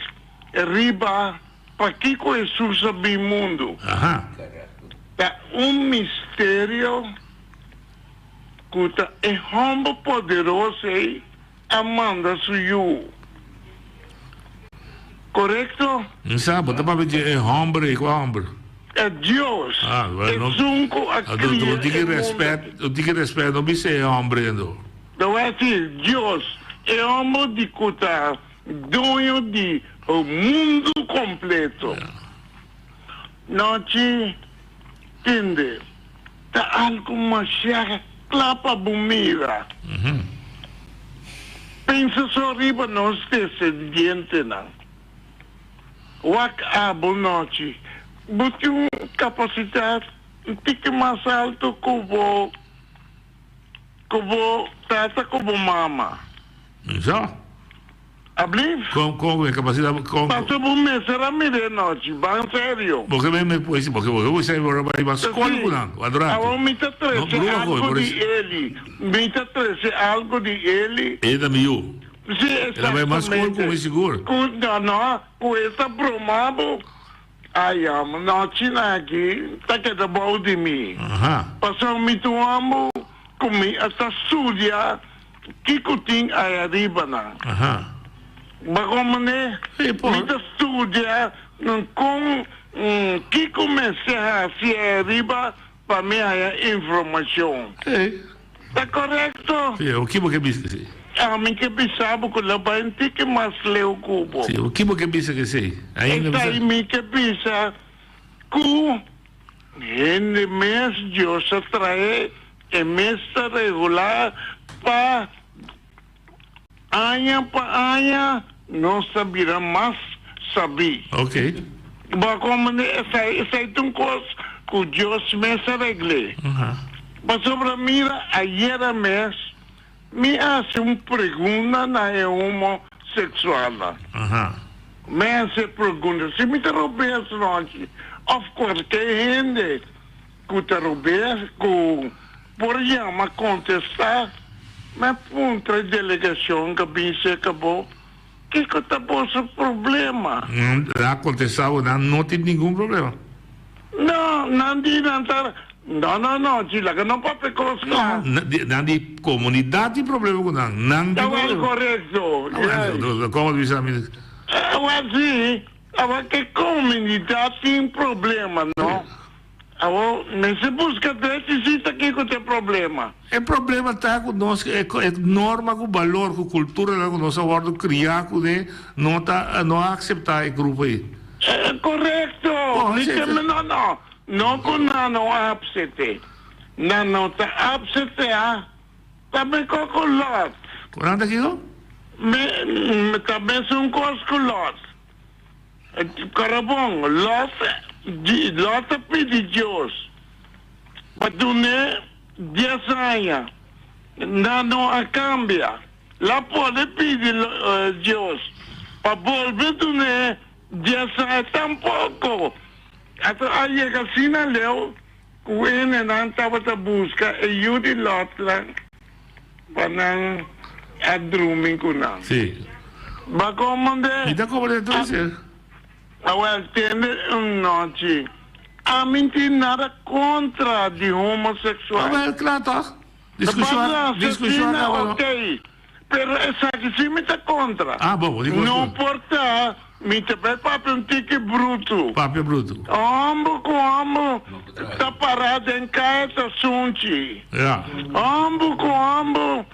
riba pakiko Hesus a bin mundu. Aha. Ta un misterio. Ku ta e hòmber poderoso ei a manda su yu. Korekto? Mi sa, bo ta papia dje e hòmber ei, kua hòmber? E Dios, Ah, bueno, esun ku a no, kria no tin e ki mundu rèspèt, aki. no tin ki rèspèt, no bisa e hòmber ei anto. Ta wak si Dios, e hòmber di ku ta doño di e mundu kompleto. Nochi, tende. Ta algu masha kla pa bo mira. Pensa so riba nos desendientenan. Wak abo nochi, bo tin un kapasidat un tiki mas altu ku bo ku bo tata ku bo mama. So. Ablief? Kon, kon, e kapasidat, kon. Paso bo mester a mira e nochi, ban serio. Bo ke men me pues, bo ke bo ke bo sa bo bai ba skol ku nan, wa durante. Awor mi ta trese algo di Eli, mi ta trese algo di Eli. E ta mi yu. Si, E ta bai mas skol ku mi sigur. Ku, no, no, ku e ta broma bo. Ai, amo, nochi nan aki ta keda bou di mi. Aha. Pasobra mi ta un amo ku mi a ta studia. Kiko tin ai ariba nan? Aha. Bago mane mi ta studia kon kiko mester hasi ai ariba pa mi haya informashon. Ta korekto? Sí, o kibo ke bisa si? Ami ke bisa bo ku lo bai un tiki mas leu ku bo. Sí, o kibo ke bisa ke si? Ainda bisa. Esei mi ke bisa ku hende mes Dios a trae E mes ta regulá pa aña pa aña nos ta bira mas sabí. Ok. Bo a komprendé? Esei, esei ta un kos ku Dios mes a regl'é. Pasobra mira, ayera mes mi a hasi un pregunta na e homo. homoseksualnan? Mi hasi e pregunta, si mi ta robes nochi òf kualke hende ku ta robes ku por yama kontestá, mi a puntra e delegashon ku a bin serka bo, Kiko ta boso problema? Nan a kontestá bo, nan no tin ningun problema. No, nan di nan ta, No, no, no, si laga no papia kos kla. No, nan di komunidat tin problema ku nan, nan tin problema. Awel korekto, yes. Komo ta bisa mi? Awel si, awel ke komunidat tin problema, no? Awor, mester buska drechi si ta kiko ta e problema. E problema ta ku nos e norma ku balor ku kulturanan ku nos a wòrdu kriá kuné no ta no a akseptá e grupo ei. Korekto! Mi ta no no no ku nan no a apsete. Nan no ta apseteá ta mekó ku lòt. Ku nan ta kiko? Me ta mesun kos ku lòt. Karabon, Lot, Lot a pidi Dios pa dun'é dies aña. Nan no a kambia. La pode pidi Dios pa bolbe dun'é dies aña tampoko. Ato a yega asina leu ku hendenan tabata buska e yu di Lotnan. Pa nan a drumi ku nan. Sí. Ba komand'é. Mi ta komand'é tur esei. Awel, tende un nochi. Ami tin nada kontra di homoseksual. Awel, kla tòg. Diskushon, diskushon a kaba no. Oké. Pero esaki sí mi ta kontra. Ah, bo, bo di kontra. No por ta, mi ta bai papia un tiki brutu. Papia brutu. Homber ku homber ta pará den kaya ta sunchi. Ja. Homber ku homber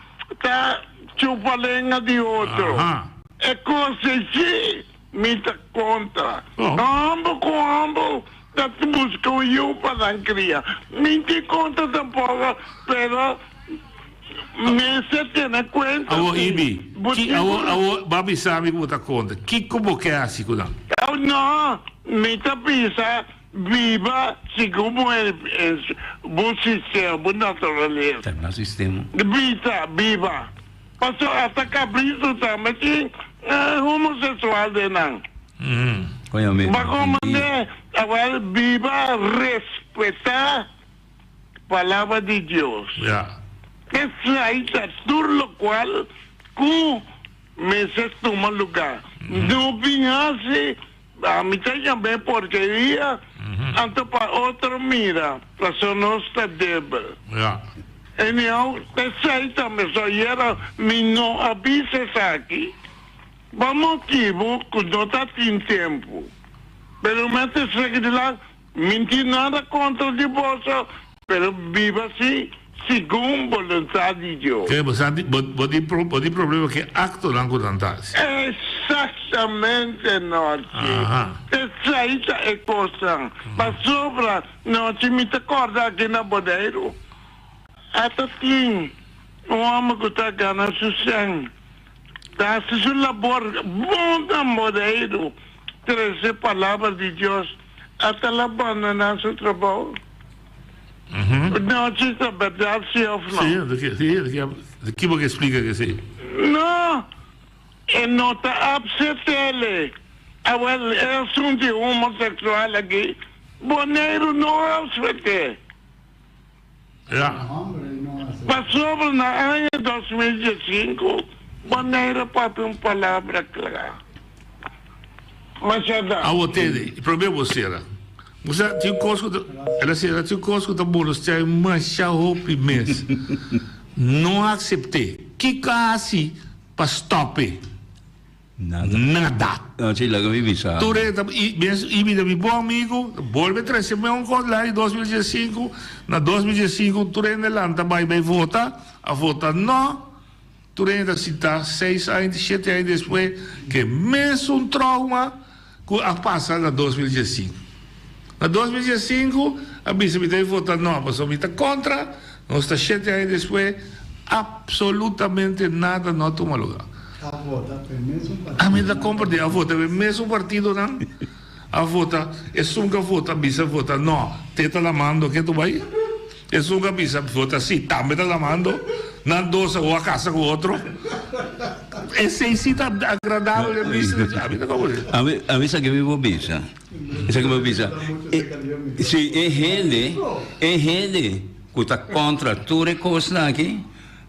ta chupa lenga di otro. Aha. E kos ei sí mi ta kontra. Oh. Homber ku homber ta buska un yu pa nan kria. Mi no tin kontra tampoko, pero. Mester tene kuenta Awor si Ibi, bo ki tin awor ku. awor bo a bisa mi ku bo ta konta, kiko bo ke hasi ku nan? Oh no, mi ta bisa biba segun bo bo sistema, bo naturalesa. Ta na sistema. Bisa, biba. Pasobra hasta kabritu tambe tin homosexual den nan. Koño mi. Bo komand'é, awel biba respetá. Palabra di Dios. Ya. Esei ta tur lokual ku mester tuma lugá. No bin hasi, ami ta yam'é porkeria, anto pa otro mira, pasobra nos ta debel. Ya. Anyhow, esei ta mester yera, mi no a bisa esaki pa motibu ku no ta tin tempu. Pero mester sigui dilanti. Mi tin nada kontra di boso, pero biba si segun boluntat di Dios. Ke bo sa di bo bo tin bo tin problema ku e aktonan ku nan ta hasi. Exactamente Nochi. Aha. Esei ta e kosnan. Pasobra Nochi mi ta kòrda aki na Boneiru ata tin un hòmber ku ta gana su sèn ta hasi su labor bon na Boneiru trese palabra di Dios. Hasta el a bandoná su trabou. No si ta berdad si of no. Sí, de ki, sí, de ki, de ki bo ke splika ke sí? No, e no ta apsetele. Awel, e asuntu di homoseksual aki, Boneiru no a apsete. Ja. Pasobra na aña 2015, Boneiru a papia un palabra kla. Masha danki. Awo tende, e prome bo sera. Bo sa tin kos ku ta, el a sera, tin kos ku ta molestia mi masha hopi mes. No aksept'é. Kiko a hasi pa stòp'é? Nada. Nada. No, si laga mi bisa. Tur e ta, i mes, i mi ta mi bon amigu, bolbe trese mi un kos la di 2015, na 2015 tur hende lanta bai bai vota, a vota no, tur hende ta sinta seis aña, shete aña despues, ke mesun trauma ku a pasa na 2015. Na 2015 a bisa mi ta bai vota no, pasobra mi ta kontra, Nos ta shete aña despues, absolutamente nada no a tuma lugar. A vota pa e mesun partidonan. Ami ta komprende, a vota pa e mesun partidonan, a vota, esun ku a vota bisa vota no, te ta lamando ke tu bai, esun ku a bisa vota si tambe ta lamando, nan dos a wak kasa ku otro. Esei si ta agradabel den bista di Dios. Ami ta komo si. Ami, ami sa ke mi por bisa. Sa ke mi por bisa. Si e hende, e hende ku ta kontra tur e kosnan aki,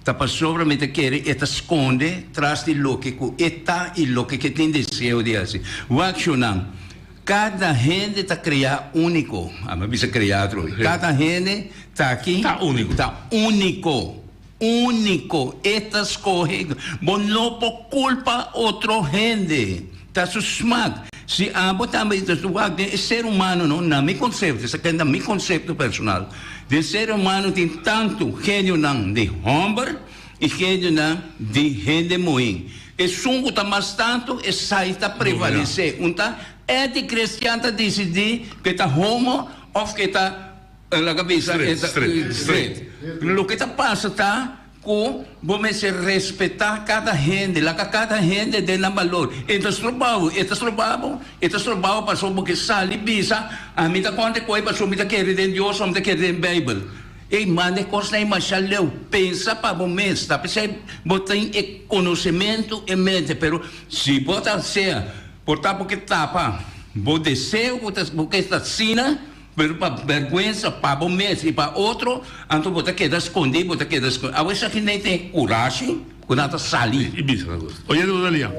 ta pasobra mi ta kere e ta skonde tras di loke ku e ta i loke ke tin deseo di hasi. Wak shownan. Kada hende ta kreá úniko. Ami a bisa kreá atrobe. Kada hende ta aki. Ta úniko. Ta úniko. Úniko. E ta skohe. Bo no por kulpa otro hende. Ta su smak. Si abo tambe ta wak den e ser humano no, na mi konsepto, esaki ta mi konsepto personal, den ser humano tin tantu genionan di hòmber i genionan di hende muhé. Esun ku ta mas tantu, esai ta prevalesé. Un ta Eddie Christian ta disidí ku e ta homo òf ku e ta, laga bisa, e ta straight. Loke ta pasa ta ku bo mester respetá kada hende, laga kada hende den nan balor. E ta stroba bo, e ta stroba bo, e ta stroba bo pasobra bo ke sali bisa, ami ta kontra ku e pasobra mi ta kere den Dios òf mi ta kere den Beibel. Ey manda e kosnan ei masha leu. Pensa pa bo mes. Ta p'esei bo tin e konosementu en mente. Pero si bo ta sea por ta bo ke tapa bo deseo ku ta bo ke ta asina, pero pa bèrgwensa pa bo mes i pa otro, anto bo ta keda skondí, bo ta keda skondí. Awe esaki nei tin e kurashi ku nan ta sali. I bisa nan kos. Oye Rosalia.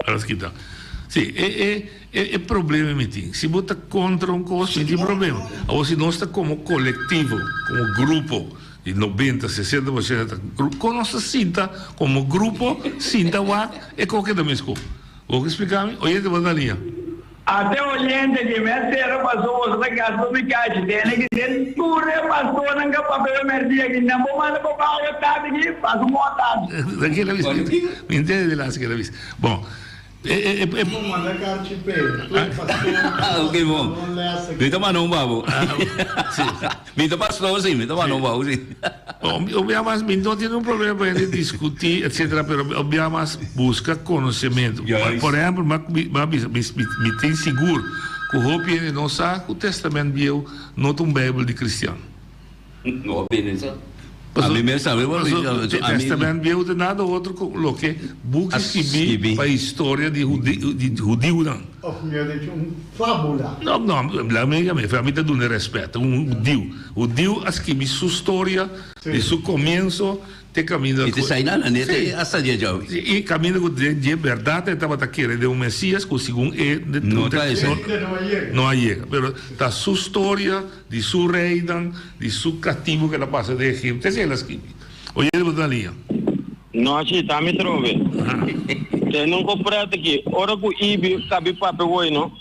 Alas kita. Si, e e e e problema mi tin. Si bo ta kontra un kos, mi tin problema. Awor si nos ta komo kolektivo, komo grupo di nobenta, sesenta por shento ta grupo, kon nos ta sinta komo grupo sinta wak e kos keda meskos? Bo ke splika mi? Oyente bo ta na liña. Ate oyente di mester paso boso ta gasta mi cachi tene ki den tur e pastornan ka papia e merdia ki nan bo manda pa baho e tardi ki paso mo tardi. Tranquila bis, mi ntende di laatste keer bis. Bon, e e e e. Bo manda carchi p'e, tur e pastornan Ok bon, mi ta manda un babo. Mi ta pastor si, mi ta manda un babo si. Obia mas mi no tin un problema pa hende discuti etcetera pero obia mas busca conocemento. Por ehempel mi a bisa mi tin sigur cu hopi hende no sa cu Testament Bieu no ta un Bijbel di cristian. No bini sa. Ami mes tambe por bisa. Testament Bieu ta nada otro cu loke buki skibi pa historia di hudiunan. Of mihor dicho un fabula. No, no, laga mi yam'e, ami ta dun'e respet, un hudiu. Hudiu a skibi su storia di su comienso te caminda cu. I te sai nan, nan te hasta dia djawe. I caminda cu den dje berdad e tabata kere den un Mesias cu segun e. No ta esei. No a yega. Pero ta su storia. Di su reinan, di su katibu ku el a pasa den Egipto, esei el a skibi. Oye di bo ta na liña. No, si, ta mi trobe. Tene un koprèt aki, ora ku Ibi kabi papia woi no,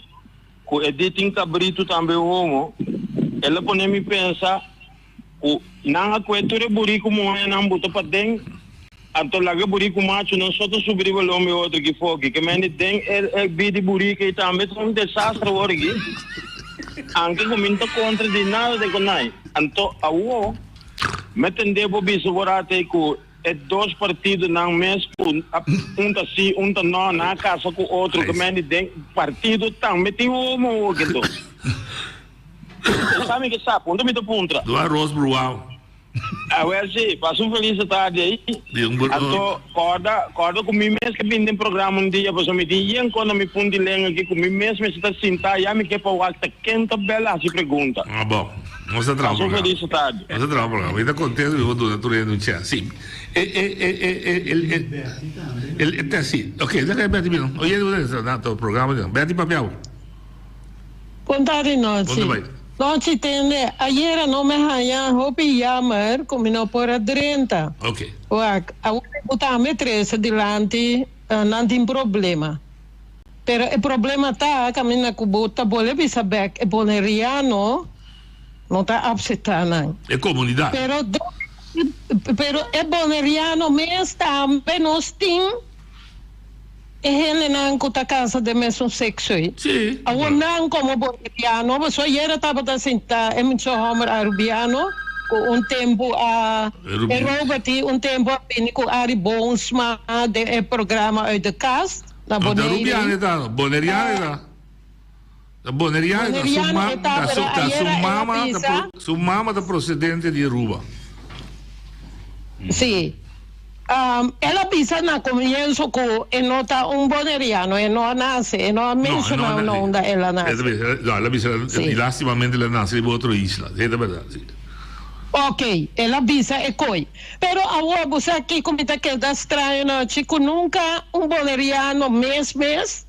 ku e di tin kabritu tambe homo, el a pone mi pensa ku nan a kue tur e buriku muhénan buta paden, anto laga e buriku machunan so ta subi riba lomba e otro ki foki. Ke mende den e bida di buriku ei tambe ta un desastre awor aki. Anke ku mi no ta kontra di nada de konai. Anto awo mi a tende bo bisa bo rato ei ku e dos partidonan mes ku un ta si un ta no nan a kasa ku otro ke mende den partido tambe tin homo awor ki anto. Sa mi ke sa punta mi ta puntra. Do aros bruau. Awel si, pasa un felis tardi ei. Anto corda, corda cu mi mes ke bini den programa un dia pasobra mi tin yen con na mi punti lenga aki cu mi mes mester ta sinta ya mi ke pa wak ta ken ta bel haci pregunta. Ah bon, nos ta traha Pasa un programa. felis tardi. Nos ta traha programa. Mi ta contento mi por duna tur hende un chance. Si, e e e e e el e el e ta si. Ok, laga e Betty bini. Oye, na to programa. Betty papia bo. Bon tardi Nonsi. Nonsi tende, ayera no me haña hopi jammer ku mi no por a drenta. Wak, awor ku tambe trese dilanti nan tin problema. Pero e problema ta kaminda ku bo ta bole bisa bek e boneriano no ta apseptá nan. E komunidat. Pero pero e boneriano mes tambe nos tin. E hendenan ku ta kasa den mesun sekso ei. Awor nan komo boliviano, pasobra ayera tabata sintá e mucha hòmber arubiano ku un tempu a e Robert i un tempu a bini ku Arie Boomsma den e programa Uit de Kast na No ta Bonaire. arubiano e ta, boneriano e ta. Ta boneriano e ta. Su Boneriano ma e ta, ta su pero ta su ayera el a mama ta bisa. su mama ta prosedente di Aruba. Sí. El a bisa na comienzo cu e no ta un Boneriano, e no a nace, e no a menciona na unda el a nace. No, el a bisa, y lastimamente el a nace riba otro isla, si ta berdad, si. Ok, el a bisa e coy. Pero awor bo sa kico mi ta keda straño nochi, cu nunca un Boneriano mes mes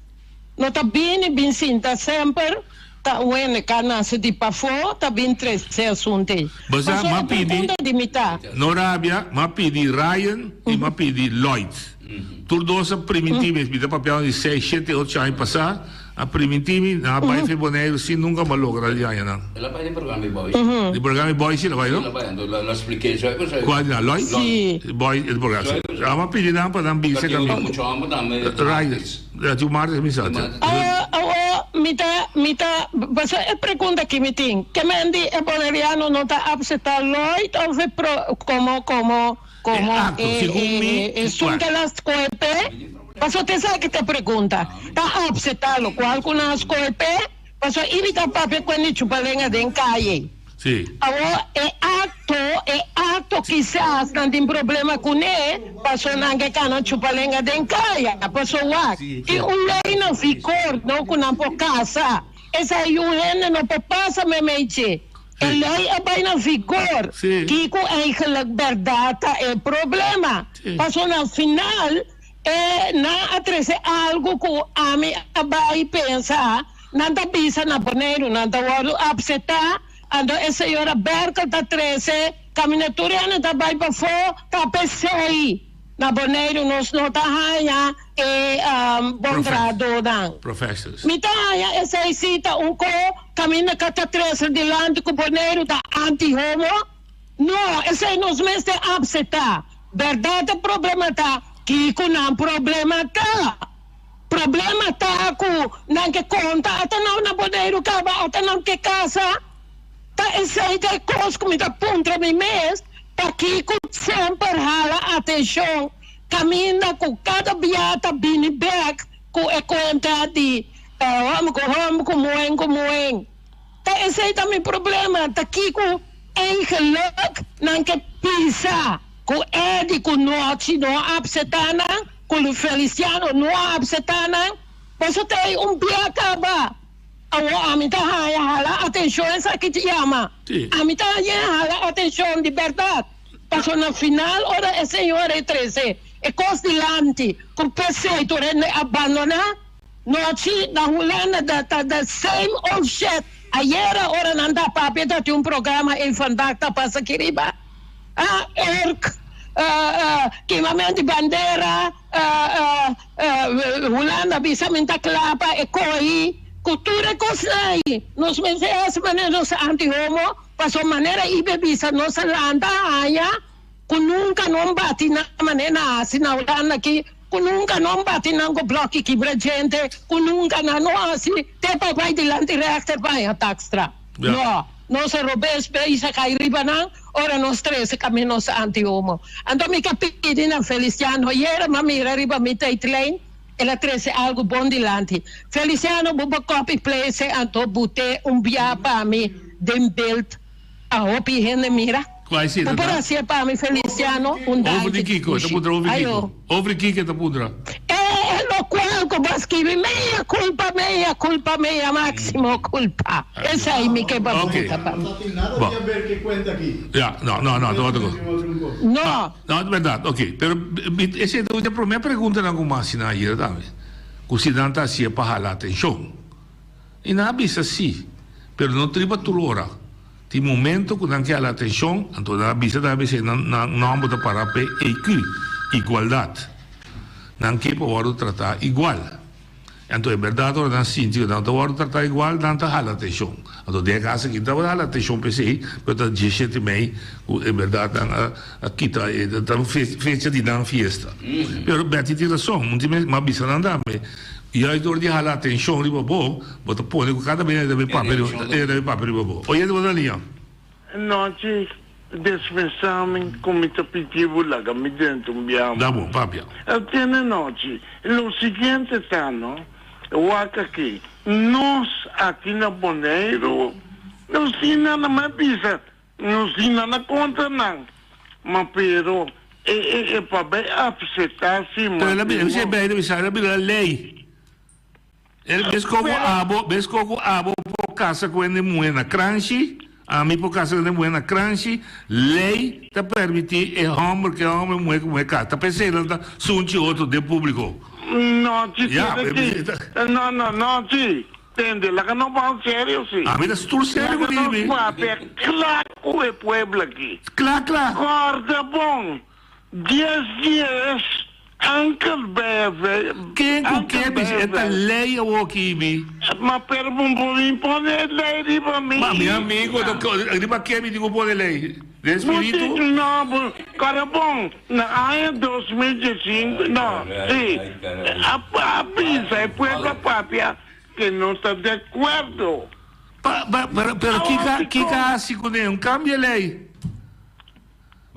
no ta bini bin sinta semper ta wene ka nace di pafó ta bin trece asunto ei. Bo sa, Pasobra m'a e pidi pregunta di mi ta. No rabia, m'a pidi Ryan y m'a pidi Lloyd. Tur dos a primintí mi, mi ta papiando di seis, shete, ocho aña pasá, a primintí mi, nan a bai fe Boneiru sin nunca m'a logra di haña nan. El a bai den programa di Boy. Di programa di Boy sí el a bai, no? Sí, el a bai, anto el a spliké esei ku esei. Cual di nan? Lloyd? Sí. Boy, el programa, sí. A m'a pidi nan pa nan bisa Tin kami. mucho homber tambe. Ryan. Ya tin un martes mi sa. Awor, awor, mi ta, mi ta, pasobra e pregunta ki mi tin, ke men di e Boneriano no ta apseptá Lloyd of e pro, komo, komo, komo E akto, e, segun e, mi, e esun ke la skohe p'e? Pasobra te esaki ta e pregunta, ta apseptá lokual ku nan a skohe p'e? Pasobra i mi ta papia ku e ni chupa lenga den kaye. Sí. Awor e acto, e acto kisas nan tin problema cune, paso nan ke cana chupa lenga den caya. Paso wak, tin un ley na vigor no cu nan por casa. Esai un hende no por pasa memey dje. E ley a bay na vigor. Kico eigenlijk berdad ta e problema? Paso na final e nan a trece algo cu ami a bay pensa. Nan ta bisa na Boneiru nan ta wòrdu apsetá, anto e señora Berkel ta trese kaminda tur hende ta bai pafó ta p'esei na Boneiru nos no ta haña e bon trahadónan. Mi ta haña esei sí ta un ko kaminda ka ta trese dilanti ku Boneiru ta anti-homo. No, esei nos mester apsetá. Bèrdat e problema ta kiko nan problema ta. Problema ta ku nan ke konta ata nan na Boneiru kaba ata nan ke kasa. Ta esei ta e kos ku mi ta puntra mi mes, pakiko semper hala atenshon kaminda ku kada bia ta bini bek ku e kuenta di hòmber ku hòmber ku muhén ku muhén. Ta esei ta mi problema, ta kiko eigenlik nan ke pisa ku Eddy ku Nochi no a apseta nan, ku Feliciano no a apseta nan, paso ta ei un bia kaba. Awor ami ta haña hala atenshon esaki ta yama. Ami ta haña hala atenshon di bèrdat, paso na final ora e señor e trese e kos dilanti ku p'esei tur hende a bandoná. Nochi na Hulanda da ta the same old shit ayera ora nan ta papia ta tin un programa een vandaag ta pasa aki riba ah erg kimament di bandera Hulanda bisa min ta kla pa e kohi ku tur e kosnan ahi nos mester hasi manera nos anti homo pasobra manera Ibe bisa nos a lanta haña Ku nunka no bati nan manera nan hasi na Hulanda aki, ku nunka no bati nan ku blòki kibra djente, ku nunka nan no hasi te pa bai dilanti rèchter pa haña takstra. No, nos a robes bezig kai riba nan ora nos trese kaminda nos anti-homo. Anto mi ka pidi na Feliciano, yera m'a mira riba mi tijdlijn, el a trese algu bon dilanti. Feliciano, bo por copy place anto but'é un bia pa mi den beeld. A hopi hende mira. Cual si Bo por hacié pa mi Feliciano un Over danki di Kiko, e ta dushi. puntra over di Ayo. Kiko. Over di Kiko e ta puntra. E e locual cu bo a skibi mea culpa mea culpa mea maximo culpa. Esey mi ke pa bo Ok. buta pa mi. No tin nada Bo. di haber ke cuenta aki. Ja, no, no, no, ta otro cosa. No. No, ta berdad, ok. Pero mi esey ta un di e prome preguntanan cu mi a haci nan ayer tambe. Cu si nan ta hacié pa hala atencion. I nan a bisa sí, pero no triba tur ora. Tin momento ku nan ke hala atenshon, anto nan a bisa tambe si nan nan nòmber ta para p'e EQ, igualdat. Nan ke pa wòrdu tratá igual. Anto e bèrdat ora nan sinti ku nan ta wòrdu tratá igual, nan ta hala atenshon. Anto den e kas aki nan tabata hala atenshon p'esei, pero ta diesshete mei ku e bèrdat nan a a kita e ta fecha di nan fiesta. Pero Betty tin rason, un tin mes, m'a bisa nan tambe. Juist door di hala atencion riba bo, bo ta pone cu cada bes e ta bay papia riba, e ta bay papia riba bo. Oyente bo ta liña. Nochi, Despensá mi cu mi ta pidi bo laga mi drenta un biaha. Da bo, papia. El tene nochi. Lo siguiente ta, no? Wak aki. Nos aki na Boneiru, nos tin nada mas bisa. Nos tin nada contra nan. Ma pero. E e e pa bay acepta si Pero el a bira, si bay bisa, el a bira ley. El bes koku abo, bes koku abo por casa cu hende muhe na kranshi, ami por casa cu hende muhe na kranshi, ley ta permiti e homber cu e homber, muhe cu muhe casa. Ta pesey nan ta sunchi otro den publico. No, chi, Ya, tende chi. No, no, no, chi. Tende, laga nos ban serio si. Ami ta tur serio ku Laga nos dibi. papia kla ku e pueblo aki. Kla, kla. Kòrda bon, dies dies Uncle Bevel, Ken ku Uncle ke bisa e ta Bevel. lei awor ki bi? Ma pero bo por impone e lei riba mi. Ma mi amigo ta riba ke mi tin ku pone lei? Den Bo spiritu? tin, no, bo, kòrda bon, na aña 2015, no, si, a a bisa e pueblo a papia Que no ta de acuerdo. Pa, pa, pero, pero kika, kika hasi kuné? Un kambia lei.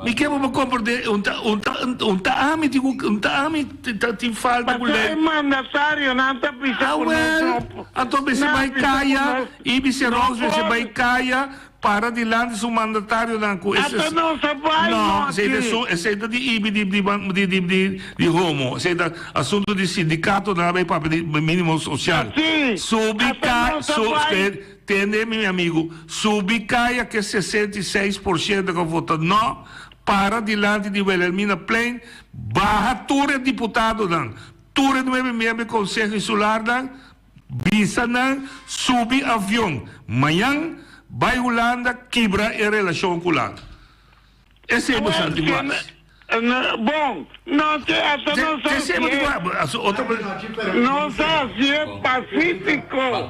Mi ke bo komprendé, un ta, un ta, un ta ami tin ku, un ta ami ta tin falta ku Pasobra lei. e mandatarionan ta bisa Ah ku nos wel, no por. anto mester Nan bai bisa ku kaya, nos i bisa no Rose mester por. bai kaya para dilanti su mandatarionan ku Ata ese, nos a bai no, esei ta nochi. su, esei ta di ibi di di di di di di homo, esei ta asunto di sindikatonan a bai papia di minimo sosial. Si, Subi ata ka, nos a su, bai. tende mi amigu, subi kaya ke 66% ku a vota no, para dilanti di Wilhelminaplein, baha tur e diputadonan, tur e nuebe miembro di konseho insularnan, Bisa nan subi avion mañan bai Hulanda kibra e relashon ku Hulanda. Esei bo sa di mas. Bon, no te hasta no sa Esei bo di mas. No sa si e pacífico.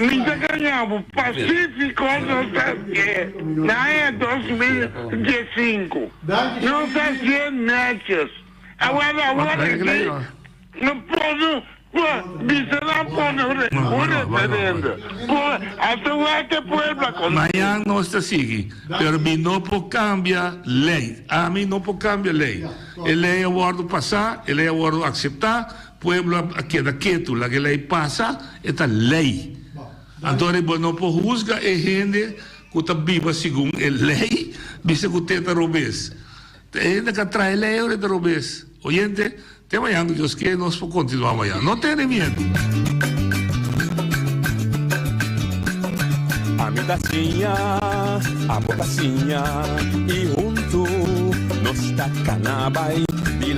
Mi ta gaña bo, pacífico no sa si e na aña 2015. No sa si e netjes. Awor awor aki no por Por bisa nan pone un referendo. Por hasta wak e pueblo a conoce. Mañan nos ta sigui, pero mi no por cambia ley. Ami no por cambia ley. E ley a wordo pasa, e ley a wordo acepta, pueblo a keda ketu, laga e ley pasa, e ta ley. Anto bo no por huzga e hende cu ta biba segun e ley, bisa cu te ta robes. E hende ka traha e ley ora e ta robes. Oyente, te mañan ku Dios ke nos por kontinuá mañan. No tene miedu. Ami ta siña, abo ta siña, i huntu nos ta kana bai dilanti.